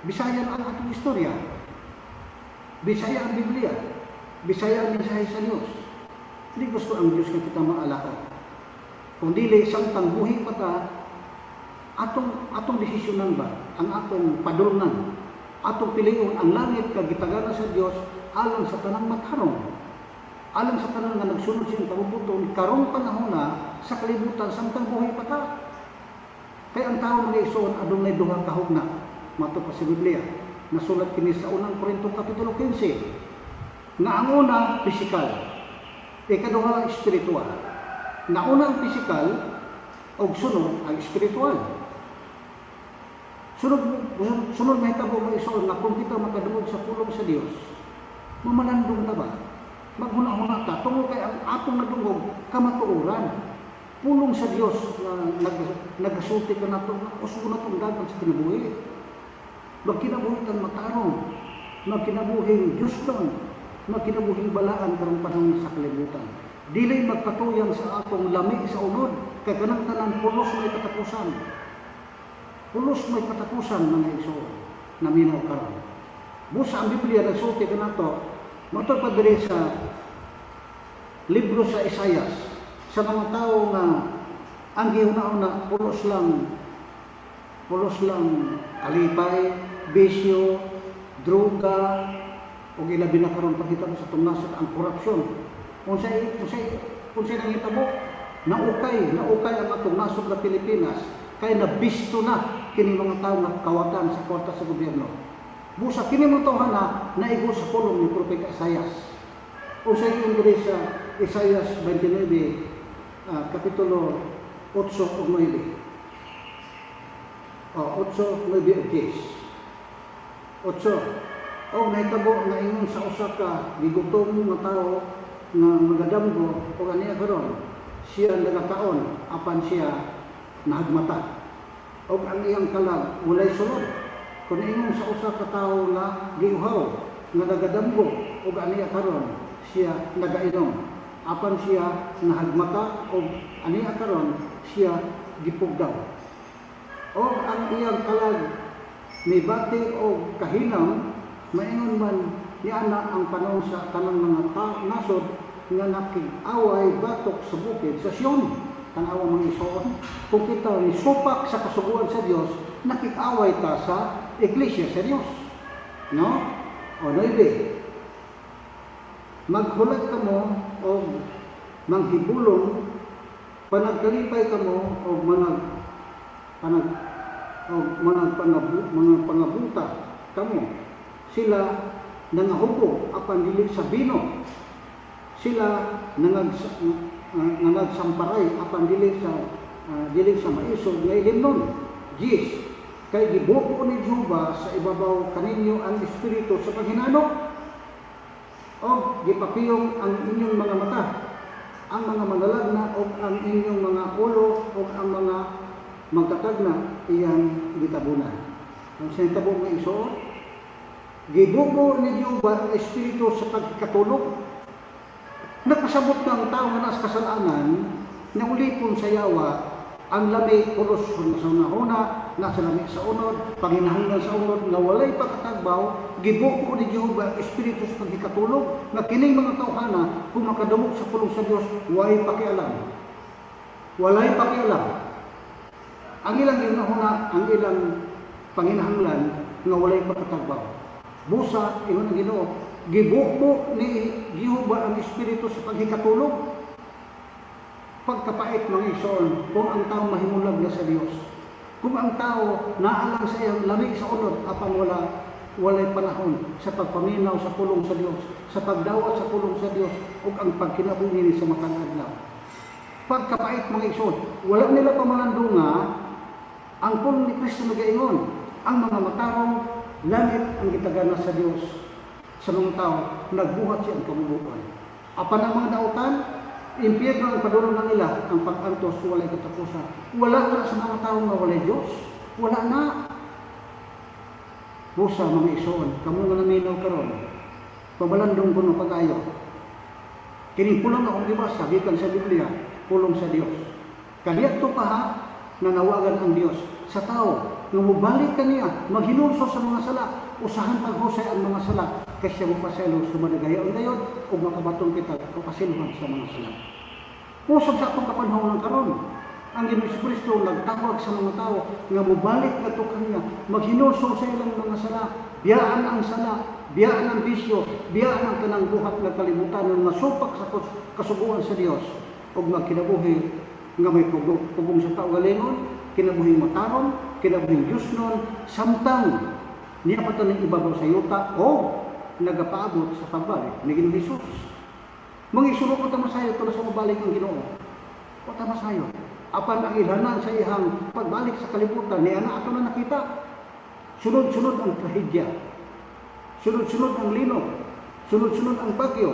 Bisayan ang atong istorya. Bisaya ang Biblia. Bisaya ang mensahe sa Dios. Hindi gusto ang Dios nga kita maalaot. Kung dili samtang buhi pa ta, atong desisyonan ba, ang atong padulngan, atong pilion ang langit kag gitagana sa Dios alang sa tanang matarong, alang sa tanan nga nagsunod siyang pamumuton karong panahon na sa kalibutan samtang buhi pa ta. Kay ang tao mga igsoon adunay duha ka hugna, mato pa sa Biblia. Nasulat kini sa unang Korinto kapitulo 15 nga ang una pisikal, ikaduha espiritual. Nauna ang pisikal og sunod ang espiritual. Sunod mahitabo mga igsoon nga kung kita makadungog sa pulong sa Dios, mamalandong ta ba? Maghuna-huna ta tungod kay ang atong nadungog kamatuoran. Pulong sa Dios na nagasulti ka nato, usbo natong dagan sa kinabuhi. Magkinabuhi tang matarong, magkinabuhing Diyosnon, magkinabuhing balaan karong panahon sa kalibutan. Dili magpatuyang sa atong lami sa unod, kay kanang tanan pulos may katapusan. Pulos may katapusan mga igsoon, naminaw karon. Busa ang Biblia nagsulti kanato Matod pa diri sa libro sa Isayas, sa mga tao nga ang gihuna-huna pulos lang alipay, bisyo, droga, ug ilabi na karon pagkita mo sa atong nasod ang korupsyon. Unsay nangitabo? Naukay ang atong nasod na Pilipinas kay nabisto na kini mga tawo nga kawatan sa kwarta sa gobyerno. Busa kini mga tawhana naigo sa pulong ni Propeta Isayas. Unsay ingon diri sa Isayas 29 kapitulo 8 ug 9. 8, 9 ug 10. 8. Og nahitabo nga ingon sa usa ka gigutom nga tawo nga magadamgo og aniya karon siya nagakaon apan siya nahagmata og ang iyang kalag walay sulod. Kun ingon sa usa ka tawo nga giuhaw nga nagadamgo og aniya karon siya nagainom apan siya nahagmata og aniya karon siya gipugdaw og ang iyang kalag mibati og kahinam. Maingon man niana ang panahon sa tanang mga nasod nga nakig-away batok sa bukid sa Sion. Tanawa mga isoon, kung kita ni supak sa kasuguan sa Dios, nakig-away ta sa iglesia sa Dios. No? O 9. Maghulag kamo og manghibulong, panagkalipay kamo og mga pangabuta kamo. Sila nangahubog apan dili sa bino, sila nangagsamparay apan dili sa maisog nga ilimnon. 10. Kay gibuko ni Jehova sa ibabaw kaninyo ang espiritu sa paghinanok, og gipapiyong ang inyong mga mata, ang mga manalagna og ang inyong mga ulo og ang mga magkatagna iyang gitabunan. Ang sinitabo nga isuot, gibuko ni Jehova ang espiritu sa pagkatulog. Nakasabot na ang tao nga nasa kasalanan, na ulipon sa yawa, ang lami pulos sa unahuna, nasa lami sa unod, panginahanglan sa unod, nga walay pagkatagbaw, gibuko ni Jehova ang espiritu sa pagkatulog, na kining mga tawhana, kung makadumog sa pulong sa Dios, walay pakialam. Walay pakialam. Ang ilang ginahuna, ang ilang panginahanglan, nga walay pagkatagbaw. Busa, ingon ang Ginoo, gibuko ni Jehova ang espiritu sa paghikatulog. Pagkapait mga igsoon, kung ang tao mahimulag na sa Dios, kung ang tao naalang sa iyang lamig sa unod, apan walay panahon sa pagpaminaw sa pulong sa Dios, sa pagdawat sa pulong sa Dios, ug ang pagkinabuhi ni sa matang adlaw. Pagkapait mga igsoon, wala nila pamalandunga ang pulong ni Kristo nagaingon, ang mga matarong langit ang gitagana sa Dios sa mga tao, nagbuhat siya ang kamuluan. Apan ang mga dautan, impyerno ang padulong na nila, ang pag-antos walay katapusan. Wala na sa mga tao nga walay Dios. Wala na. Busa mga igsoon, kamo nga naminaw karon, pabalandong ko ng pag-ayo. Kining pulong akong gibasa gikan sa Biblia, pulong sa Dios. Kaniadto pa ha, nanawagan ang Dios sa tao nga mobalik kaniya, maghinulsol sa mga sala, usahan paghusay ang mga sala, kaysa mopasaylo sumadagayon gayon ug makabaton kita kapasiluhan sa mga sala. Usab sa atong kapanahon karon, ang Ginoong Kristo nagtawag sa mga tao nga mobalik ngadto kaniya, maghinulsol sa ilang mga sala, biyaan ang sala, biyaan ang bisyo, biyaan ang tanang buhat nga kalibutan nga masupak sa kasuguan sa Dios ug magkinabuhi nga may pugong sa kaugalingon, kinabuhing mataron, kinabuhing Diyosnon, samtang niya pa ito ng ibabaw sa yuta o nagapaabot sa pagbalik ni Ginoong Hesus. Mga isulok ko tamasayo ito na sa mabalik ang Ginoo. O tamasayo. Apan ang ilhanan sa iyang pagbalik sa kalibutan, niya na ato na nakita. Sunod-sunod ang trahedya. Sunod-sunod ang linog. Sunod-sunod ang bagyo.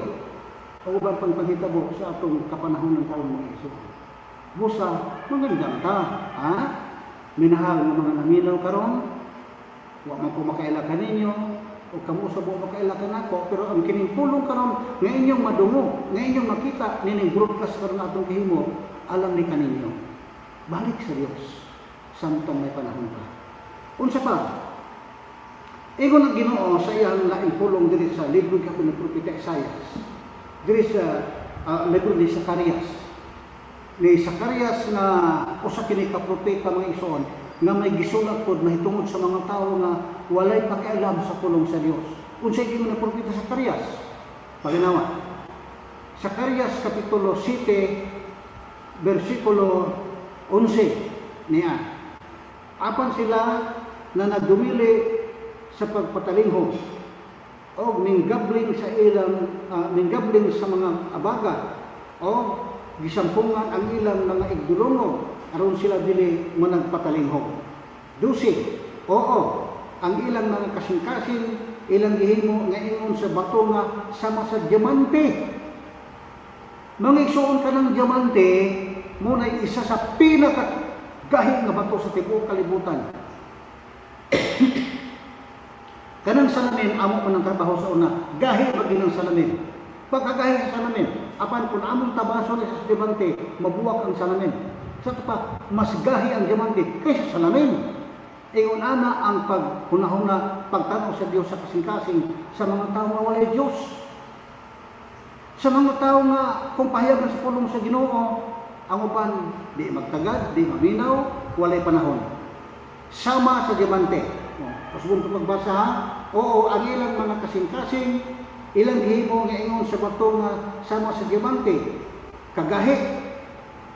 O ubang pangpangitabo sa atong kapanahon ng karon mga isulok. Busa, magandang ta, ha? Minahal ng mga naminaw karon, wa man ko makaila kaninyo, o kamo sa buong makaila kanako, pero ang kining pulong karon nga inyong madungog, nga inyong makita nining broadcast karon atong gihimo, alam ni kaninyo. Balik sa Dios samtang may panahon pa. Unsa pa? Ingon ang Ginoo sa iyang laing pulong diri sa libro ni Propeta Isaias, diri sa libro ni Zacarias. Ni Zacarias nga usa kini ka propeta, mga igsoon, nga may gisulat pod mahitungod sa mga tawo nga walay pakialam sa pulong sa Dios. Unsay giingon ni Propeta Zacarias? Paginawa. Zacarias kapitulo 7 bersikulo 11 niya. Apan sila na nagdumili sa pagpatalinghog o minggabling sa ilang minggabling sa mga abaga o gisampungan ang ilang mga igdulongog aron sila dili managpatalinghog. 12. Oo, ang ilang mga kasing-kasing ilang gihimo nga ingon sa bato nga sama sa diamante. Mga igsuon ka ng diamante, muna isa sa pinakagahi nga bato sa tibuok kalibutan. Kanang salamin, amo pa ng trabaho sa una, gahi ba ginang salamin? Pagkagahi sa salamin, apan kung among tabaso ni sa diamante, mabuwak ang salamin. Sa ito pa, mas gahi ang diamante kaysa salamin. Ingon ana ang paghunahuna, pagtanaw sa Dios sa kasing-kasing sa mga tao nga walay Dios. Sa mga tao nga kung pahayagan sa pulong sa Ginoo, ang uban di magtagad, di maminaw, walay panahon. Sama sa diamante. Pasubong ito magbasa ha? Oo, ang ilang mga kasing-kasing, ilang gihimo nga ingon sa bato nga sama sa diamante. Kagahi,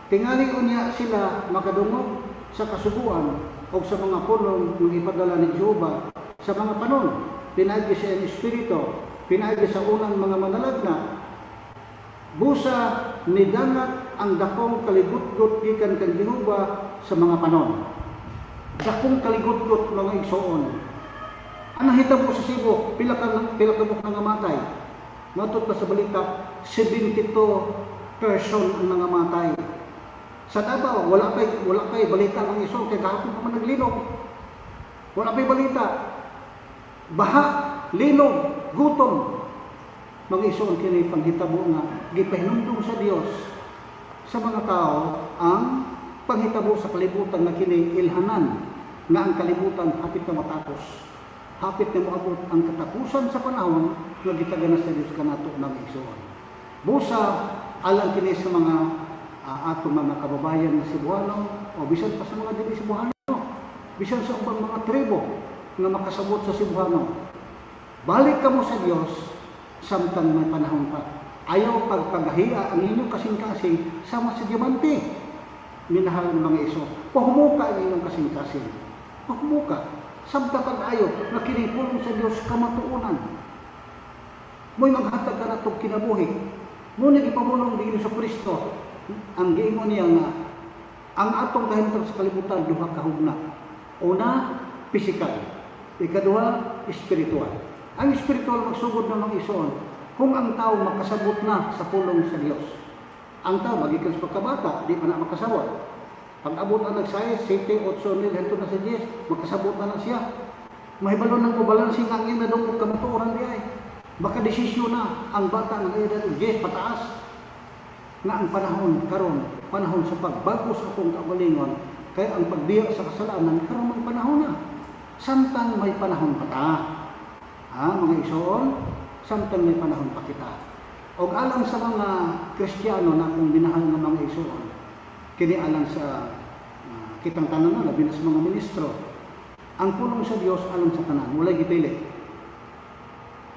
tingali unya sila makadungog sa kasuguan o sa mga pulong ng ipadala ni Jehova sa mga panon. Pinaagi sa iyang espiritu, pinaagi sa unang mga manalagna. Busa nidangat ang dakong kaligutgot gikan kang Jehova sa mga panon. Dakong kaligutgot, mga igsoon. Ang nahitabo sa Cebu, pila ka buok nangamatay. Ngadto pa sa balita, 72 person ang nangamatay. Sa Davao, wala pay balita mga igsoon kay gahapon pa man naglinog. Wala pay balita. Baha, linog, gutom. Mga igsoon, kini panghitabo nga gipahinumdum sa Dios sa mga tao ang panghitabo sa kalibutan nga kini ilhanan nga ang kalibutan hapit na matapos. Hapit na moabot ang katapusan sa panahon nga gitaganas sa Dios kanato mga igsoon. Busa alang kini sa mga atong mga kababayan nga Cebuano o bisan pa sa mga dili Cebuano, bisan sa ubang mga tribo nga makasabot sa Cebuano. Balik kamo sa Dios samtang may panahon pa. Ayaw pagpagahiya ang inyong kasing-kasing sama sa diamante. Minahal ng mga iso, pahumuka ang inyong kasing-kasing. Pahumuka. Samtang pag-ayo na kinipulong sa Dios kamatuonan. Mo'y maghatag ka na itong kinabuhi. Ngunit ipamulong ni Hesus Kristo ang giingon niya nga ang atong kahimtang sa kalibutan duha ka hugna. Una, pisikal. Ikaduha, espiritual. Ang espiritual magsugod na mga isoon kung ang tao makasabot na sa pulong sa Dios. Ang tao magikan sa pagkabata, di pa na makasabot. Pag-abot na nag-6, 7, 8, 9, hantod na sa 10, makasabot na siya. Mahibalo nang mabalansing ang iyang nadungog kamatuoran di ay. Baka desisyon na ang bata ng edad 10 pataas nga ang panahon karon, panahon sa pagbago sa akong kaugalingon, kaya ang pagbiya sa kasalanan karon mang panahon na. Samtang may panahon pa ta. Ha, mga igsoon, samtang may panahon pa kita. Og alang sa mga Kristiyano na akong minahal nga mga igsoon, kini alang sa kitang tanan na, labi na sa mga ministro, ang pulong sa Dios alang sa tanan, walay gipili.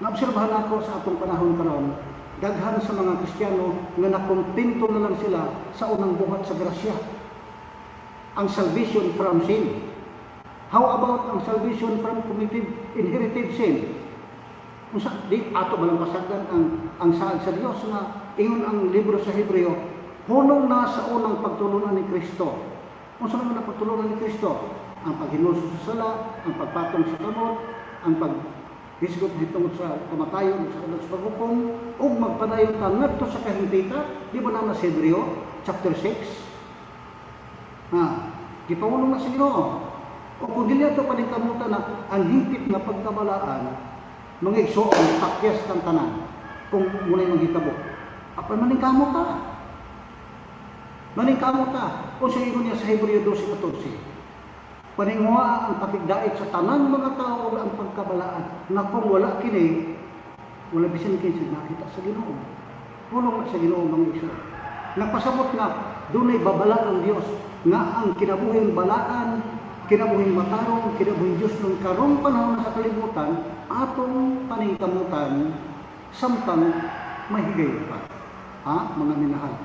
Naobserbahan ako sa atong panahon karon, daghan sa mga Kristiyano nga nakontento na lang sila sa unang buhat sa grasya, ang salvation from sin. How about ang salvation from committed inherited sin? Unsa di ato malang pasagdan ang saad sa Dios nga ingon ang libro sa Hebreo, hunong na sa unang pagtulunan ni Kristo. Unsa man ang pagtulunan ni Kristo? Ang paghinulsol sa sala, ang pagpatong sa kamot, ang paghisgot hitungod sa kamatayon sa sa paghukom, ug magpadayon ta ngadto sa kahimpitan. Di ba na sa Hebreo chapter 6? Ha, gipangulong na sa Ginoo. O kung dili ato paningkamutan na ang hingpit nga pagkabalaan, mga igsoon, takyas ng tanan kung muna'y manghitabo. Apan maningkamot ta. Maningkamot ta. Kung sa ingon niya sa Hebreo 12:14. Paninguha ang pakigdait sa tanang mga tao ug ang pagkabalaan nga kung wala kini, wala bisan kinsa nakita sa Ginoo. Pulong sa Ginoo, mga igsoon. Nagpasabot nga dunay babala ang Dios nga ang kinabuhing balaan, kinabuhing matarong, kinabuhing Dios nung karong panahon sa kalibutan, atong paningkamutan samtang mahigay pa. Ha, mga minahal.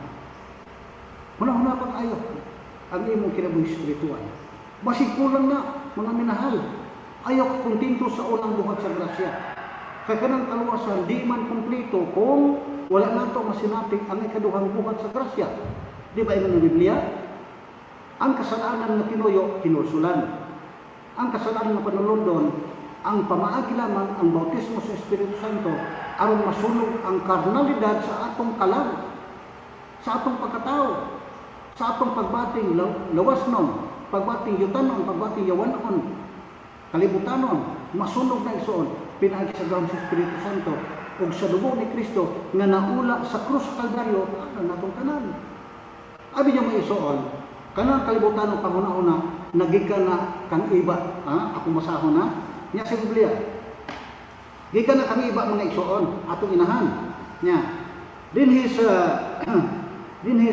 Huna-huna pag-ayo ang imong kinabuhi espiritual. Basig kulang na, mga minahal. Ayaw ka kontento sa unang buhat sa grasya. Kay kanang kaluwasan di man kumpleto kung wala nato masinati ang ikaduhang buhat sa grasya. Di ba ingon ng Biblia? Ang kasalanan nga tinuyo, hinulsulan. Ang kasalanan nga panulondon, ang pamaagi lamang ang bautismo sa Espiritu Santo aron masunog ang karnalidad sa atong kalag, sa atong pagkatao, sa atong pagbating lawasnon, pagbating yutanon, pagbating yawanon, kalibutanon, masunog na isuon pinaagi sa gahom sa Espiritu Santo ug sa dugo ni Kristo nga naula sa krus sa Kalbaryo ang natong tanan. Abi niya may isuon, kanang kalibutanon panghuna-una nagikan na kang iba, ha? Ako masahon na niya sa Biblia. Gikan na kang iba mga igsoon atong inahan. Nya. Dinhi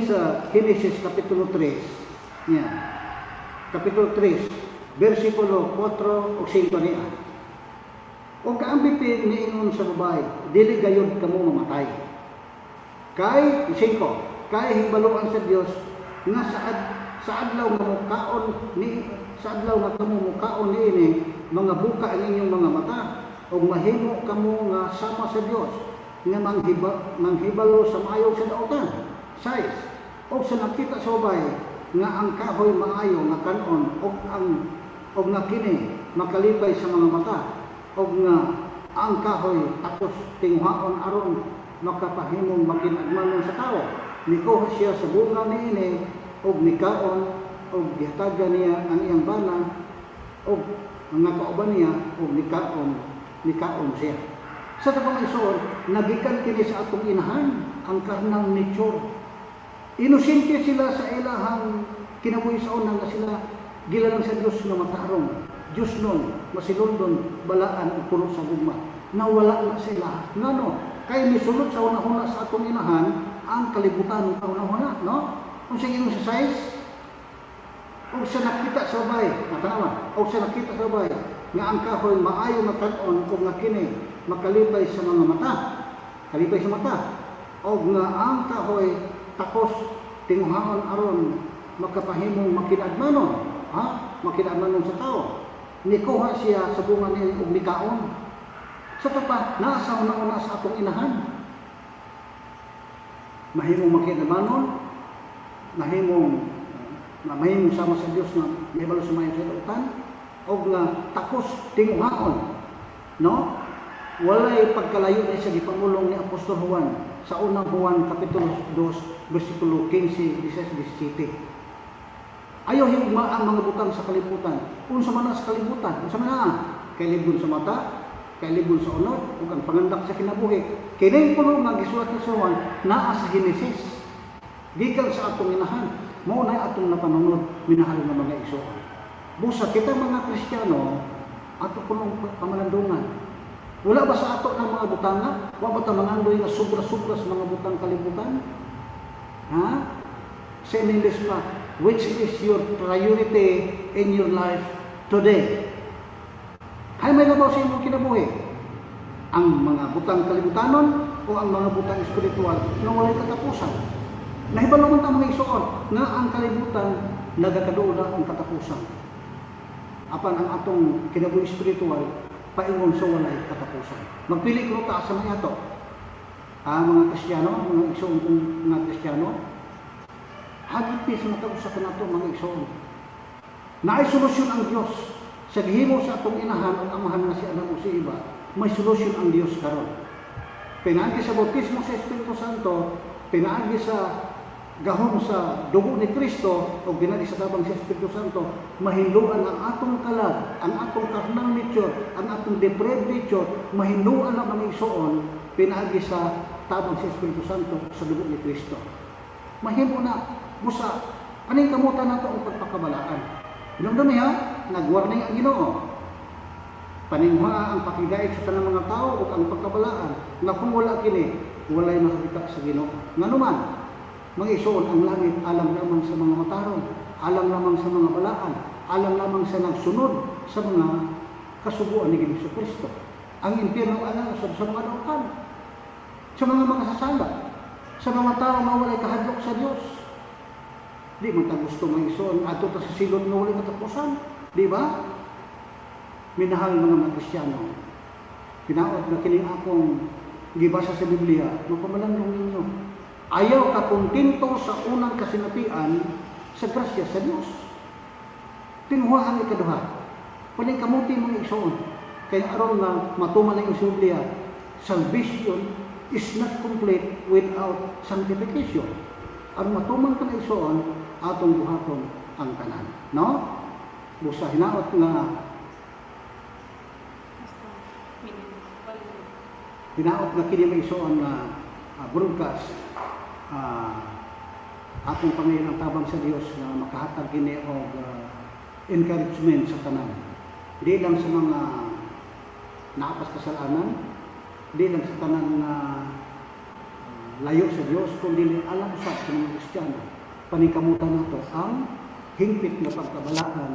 sa Genesis kapitulo 3. Nya. Kapitulo 3, bersikulo 4 ug 5 niya. Og kaambitin niingon sa babae, dili gayud kamo mamatay. Kay 5, kay hibaloan sa Dios nga sa adlaw nga mukaon ni sa adlaw nga kamo mukaon niini mga buka ang inyong mga mata ug mahimo kamo nga sama sa Dios nga manghibalo sa maayo sa daotan. 6, og sa nakita sa babae nga ang kahoy maayo nga kan-on og ang og nga kini makalipay sa mga mata og nga ang kahoy takos tinguhaon aron makapahimong makinagmanon sa tawo, nikuha siya sa bunga niini og nikaon og gihatagan niya ang iyang bana og ang kauban niya og nikaon siya. Sa tapang isuon, nagikan kini sa atong inahan ang karnal nature. Inosente sila sa ilahang kinabuhi sa una nga sila gilalang sa Dios nga matarong, Dios nun, masilundon, balaan ug puno sa gugma. Nawala na sila. Ngano? Kay misulod sa una-una sa atong inahan ang kalibutan ng una-una, no? Kung sa ingon sa size, og sa nakita sa babae, matanawa, og sa nakita sa babae nga ang kahoy maayo nga kan-on ug nga kini makalipay sa mga mata, kalipay sa mata, og nga ang kahoy takos tinguhaon aron makapahimong makinagmanon, ha? Makinagmanon sa tao. Nikuha siya sa bunga niya og nikaon. Sa tapa, naa sa una-una sa atong inahan. Mahimong makinagmanon, mahimong sama sa Dios nga mahibalo sa maayo sa dautan, og nga takos tinguhaon, no? Walay pagkalayo ni sa gipangulong ni Apostol Juan sa unang Juan kapitulo 2 bersikulo 15, 16, 17. Ayaw higugma ang mga butang sa kalibutan. Unsa man na sa kalibutan, unsa man na kailibgon sa mata, kailibgon sa unod, ug ang pangandak sa kinabuhi. Kining puno nga gisulat ni Juan naa sa Genesis. Gikan sa atong inahan, mao na atong napanunod minahal nga mga igsoon. Busa kita mga Kristiyano, ato kunong pamalandungan. Wala ba sa ato ng mga butanga? Wa ba ta mangandoy nga sobra-sobra sa mga butang kalibutan? Ha? Sa English pa, which is your priority in your life today? Hay may labaw sa imong kinabuhi? Ang mga butang kalibutanon o ang mga butang espiritual nga walay katapusan? Nahibalo man ta mga igsoon nga ang kalibutan nagakaduol ang katapusan. Apan ang atong kinabuhi espiritual paingon sa walay katapusan. Magpili kuno ta sa mga ato. Mga Kristiyano, mga igsoon kong mga Kristiyano, hagit pi sa matag usa kanato mga igsoon. Naay solusyon ang Dios sa gihimo sa atong inahan ug amahan nga si Adam ug si Eva. May solusyon ang Dios karon. Pinaagi sa bautismo sa Espiritu Santo, pinaagi sa gahom sa dugo ni Kristo o pinaagi sa tabang sa Espiritu Santo, mahinluan ang atong kalag, ang atong karnal nature, ang atong depraved nature, mahinluan ang mga igsoon pinaagi sa tabang sa Espiritu Santo sa dugo ni Kristo. Mahimo na busa aning kamutan nato ang pagpakabalaan. Hinumdumi ha, nag-warning ang Ginoo. Paningwa ang pakigait sa tanang mga tao ug ang pagkabalaan nga kung wala kini, walay makakita sa Ginoo. Nganuman, mga isuon, ang langit alang lamang sa mga matarong, alang lamang sa mga balaan, alang lamang sa nagsunod sa mga kasuguan ni Hesus Kristo. Ang impyerno alang sa mga dautan, sa mga makasasala, sa mga tao nga walay kahadlok sa Dios. Di man ta gusto mga isuon adto ta sa silot nga walay katapusan, di ba? Minahal mga Kristiyano, hinaot na kining akong gibasa sa Biblia, mapamalandong ninyo. Ayaw ka kontento sa unang kasinapian sa grasya sa Dios. Tinguha ang ikaduha. Paningkamuti mga igsoon. Kaya aron nga matuman ang sa Biblia, salvation is not complete without sanctification. Aron matuman ka na igsoon, atong buhaton ang tanan. No? Busa hinaot nga kini may isuon na broadcast, atong pangayon ang tabang sa Dios na makahatag kini og encouragement sa tanan. Di lang sa mga naapas kasalanan, di lang sa tanan na layo sa Dios, kundi alam sa mga Kristiyano. Paningkamutan nato ang hingpit na pagkabalaan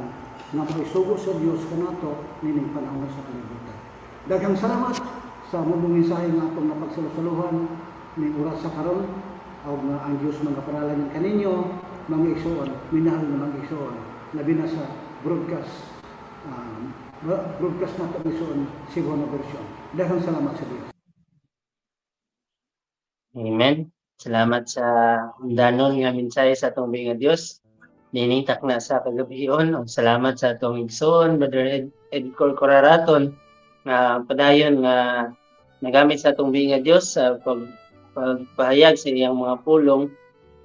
na maisugo sa Dios kanato nining panahon sa kalibutan. Daghang salamat sa mong mensahe nga atong napagsalusaluhan ning oras sa karon, og nga ang Dios magaparalan kaninyo mga igsoon, minahal na mga igsoon, labi na sa broadcast broadcast nato igsoon Cebuano version. Daghang salamat sa Dios. Amen. Salamat sa undanon nga mensahe sa atong nga Dios nining takna sa kagabion. Ug salamat sa atong igsoon Brother Edcor Coraraton nga padayon nga nagamit sa atong nga Dios sa pagpahayag sa iyang mga pulong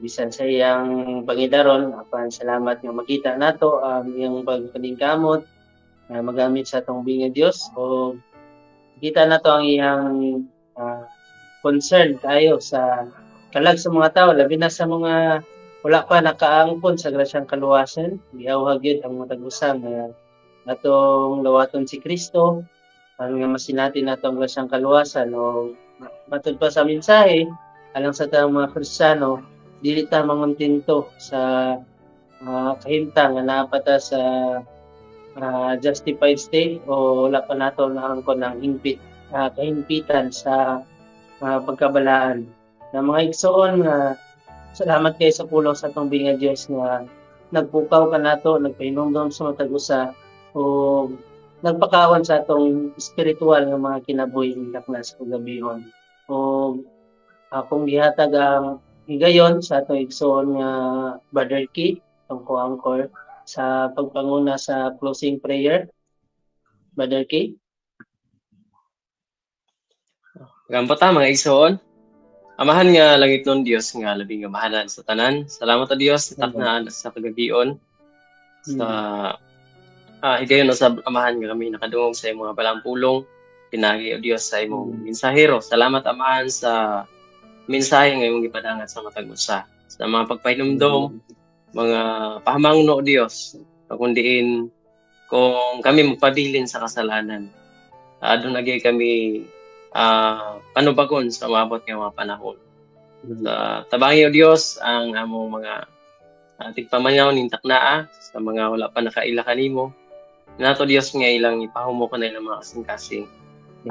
bisan sa iyang pangidaron. Apan salamat nga makita nato ang iyang pagpaningkamot nga magamit sa atong nga Dios, o kita nato ang iyang concern tayo sa kalag sa mga tao, labi na sa mga wala pa nakaangkon sa grasyang kaluwasan. Giawhag gyud ang matag usa nga atong lawaton si Kristo ang nga masinati nato ang grasyang kaluwasan. O matud pa sa mensahe, alang sa tanang mga Kristiyano, dili ta mangontento sa kahimtang nga naa pa ta sa justified state o wala pa nato naangkon ang hingpit kahimpitan sa pagkabalaan. Na mga igsoon, salamat kay sa pulong sa atong nga Dios nga nagpukaw kanato, nagpahinumdom sa matag usa o nagpakawan sa atong spiritual nga mga kinabuhi takna sa kagabihon. O akong gihatag ang higayon sa atong igsoon nga Brother Keith, ang co-anchor sa pagpanguna sa closing prayer. Brother Keith. Gampo ta mga igsoon. Amahan nga langit nun Dios nga labing amahanan sa tanan. Salamat a Dios sa taknaan sa kagabion. Sa higayon sa amahan nga kami nakadungog sa imong mga balang pulong, pinagi o Dios sa imong mensahero. Salamat amahan sa mensahe nga imong gipadangat sa matag usa. Sa mga pagpahinumdom, mga pahamangno o Dios, kundiin kung kami magpabilin sa kasalanan, aduna gyud kami panubagon sa maabot nga mga panahon. Sa tabangi o Dios ang among mga tigpamanyaw ning taknaa sa mga wala pa nakaila kanimo. Nato Dios nga ilang ipahumo ko na ilang mga kasing-kasing.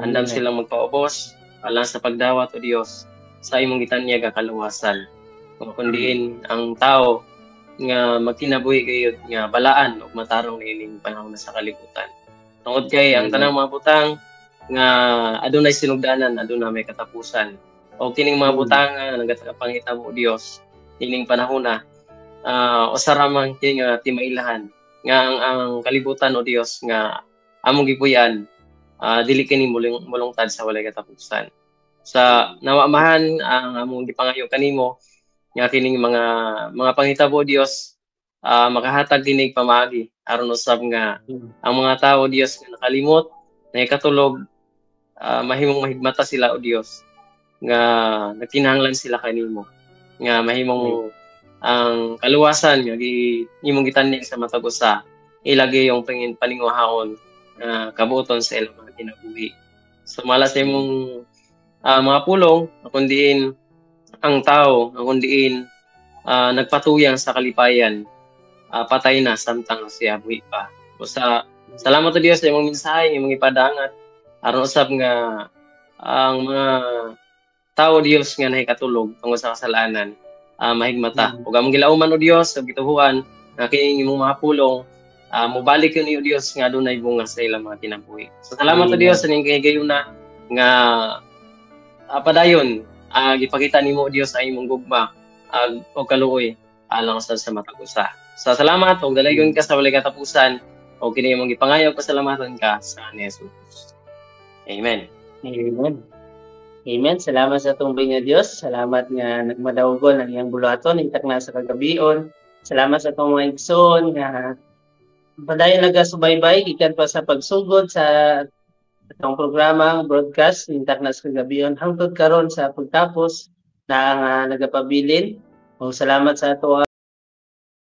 Andam silang magpaubos alang sa pagdawat o Dios sa imong gitanyag nga kaluwasan. Kung kundiin ang tao nga magkinabuhi gayud nga balaan ug matarong niining panahon na sa kalibutan. Tungod kay ang tanang mga butang nga adunay sinugdanan, aduna may katapusan. O kining mga butang nga nagatapangitabo Dios ining panahon na usa ra man kini nga timailahan nga ang kalibutan o Dios nga among gipuy-an dili kini mulungtad sa walay katapusan. Sa nawamahan ang among gipangayo kanimo nga kining mga panghitabo Dios makahatag kinig pamaagi aron usab nga ang mga tawo Dios nga nakalimot, nakatulog, mahimong mahigmata sila o Dios nga nagkinahanglan sila kanimo nga mahimong ang kaluwasan nga imong gitanyag sa matag usa ilagay yung pangin paninguhaon kabuoton sa ilang mga kinabuhi. So mala sa imong mga pulong, kung diin ang tao, kung diin nagpatuyang sa kalipayan, patay na samtang siya buhi pa. O sa salamat o Dios sa imong mensahe, imong ipadangat aron usab nga ang mga tao, Dios, nga nahikatulog tungod sa kasalanan, mahigmata. Ug among gilauman, o Dios, ug gituhuan nga kining imong mga pulong mobalik yun, o Dios, nga adunay bunga sa ilang mga kinabuhi. So salamat o Dios sa inyong kahigayuna nga padayon gipakita nimo, o Dios, ang imong gugma og kaluoy alang sa matag usa. Sa salamat ug dalaygon ka sa walay katapusan, o kini imong gipangayo, pasalamatan ka sa ni Jesus. Amen. Amen. Amen. Salamat sa atong nga Dios. Salamat nga nagmadawgon ang iyang buluhaton intak na sa kagabion. Salamat sa atong mga igsoon nga padayon nagasubaybay gikan pa sa pagsugod sa atong programa, broadcast intak na sa kagabion hangtod karon sa pagtapos na nga nagapabilin. O salamat sa ato.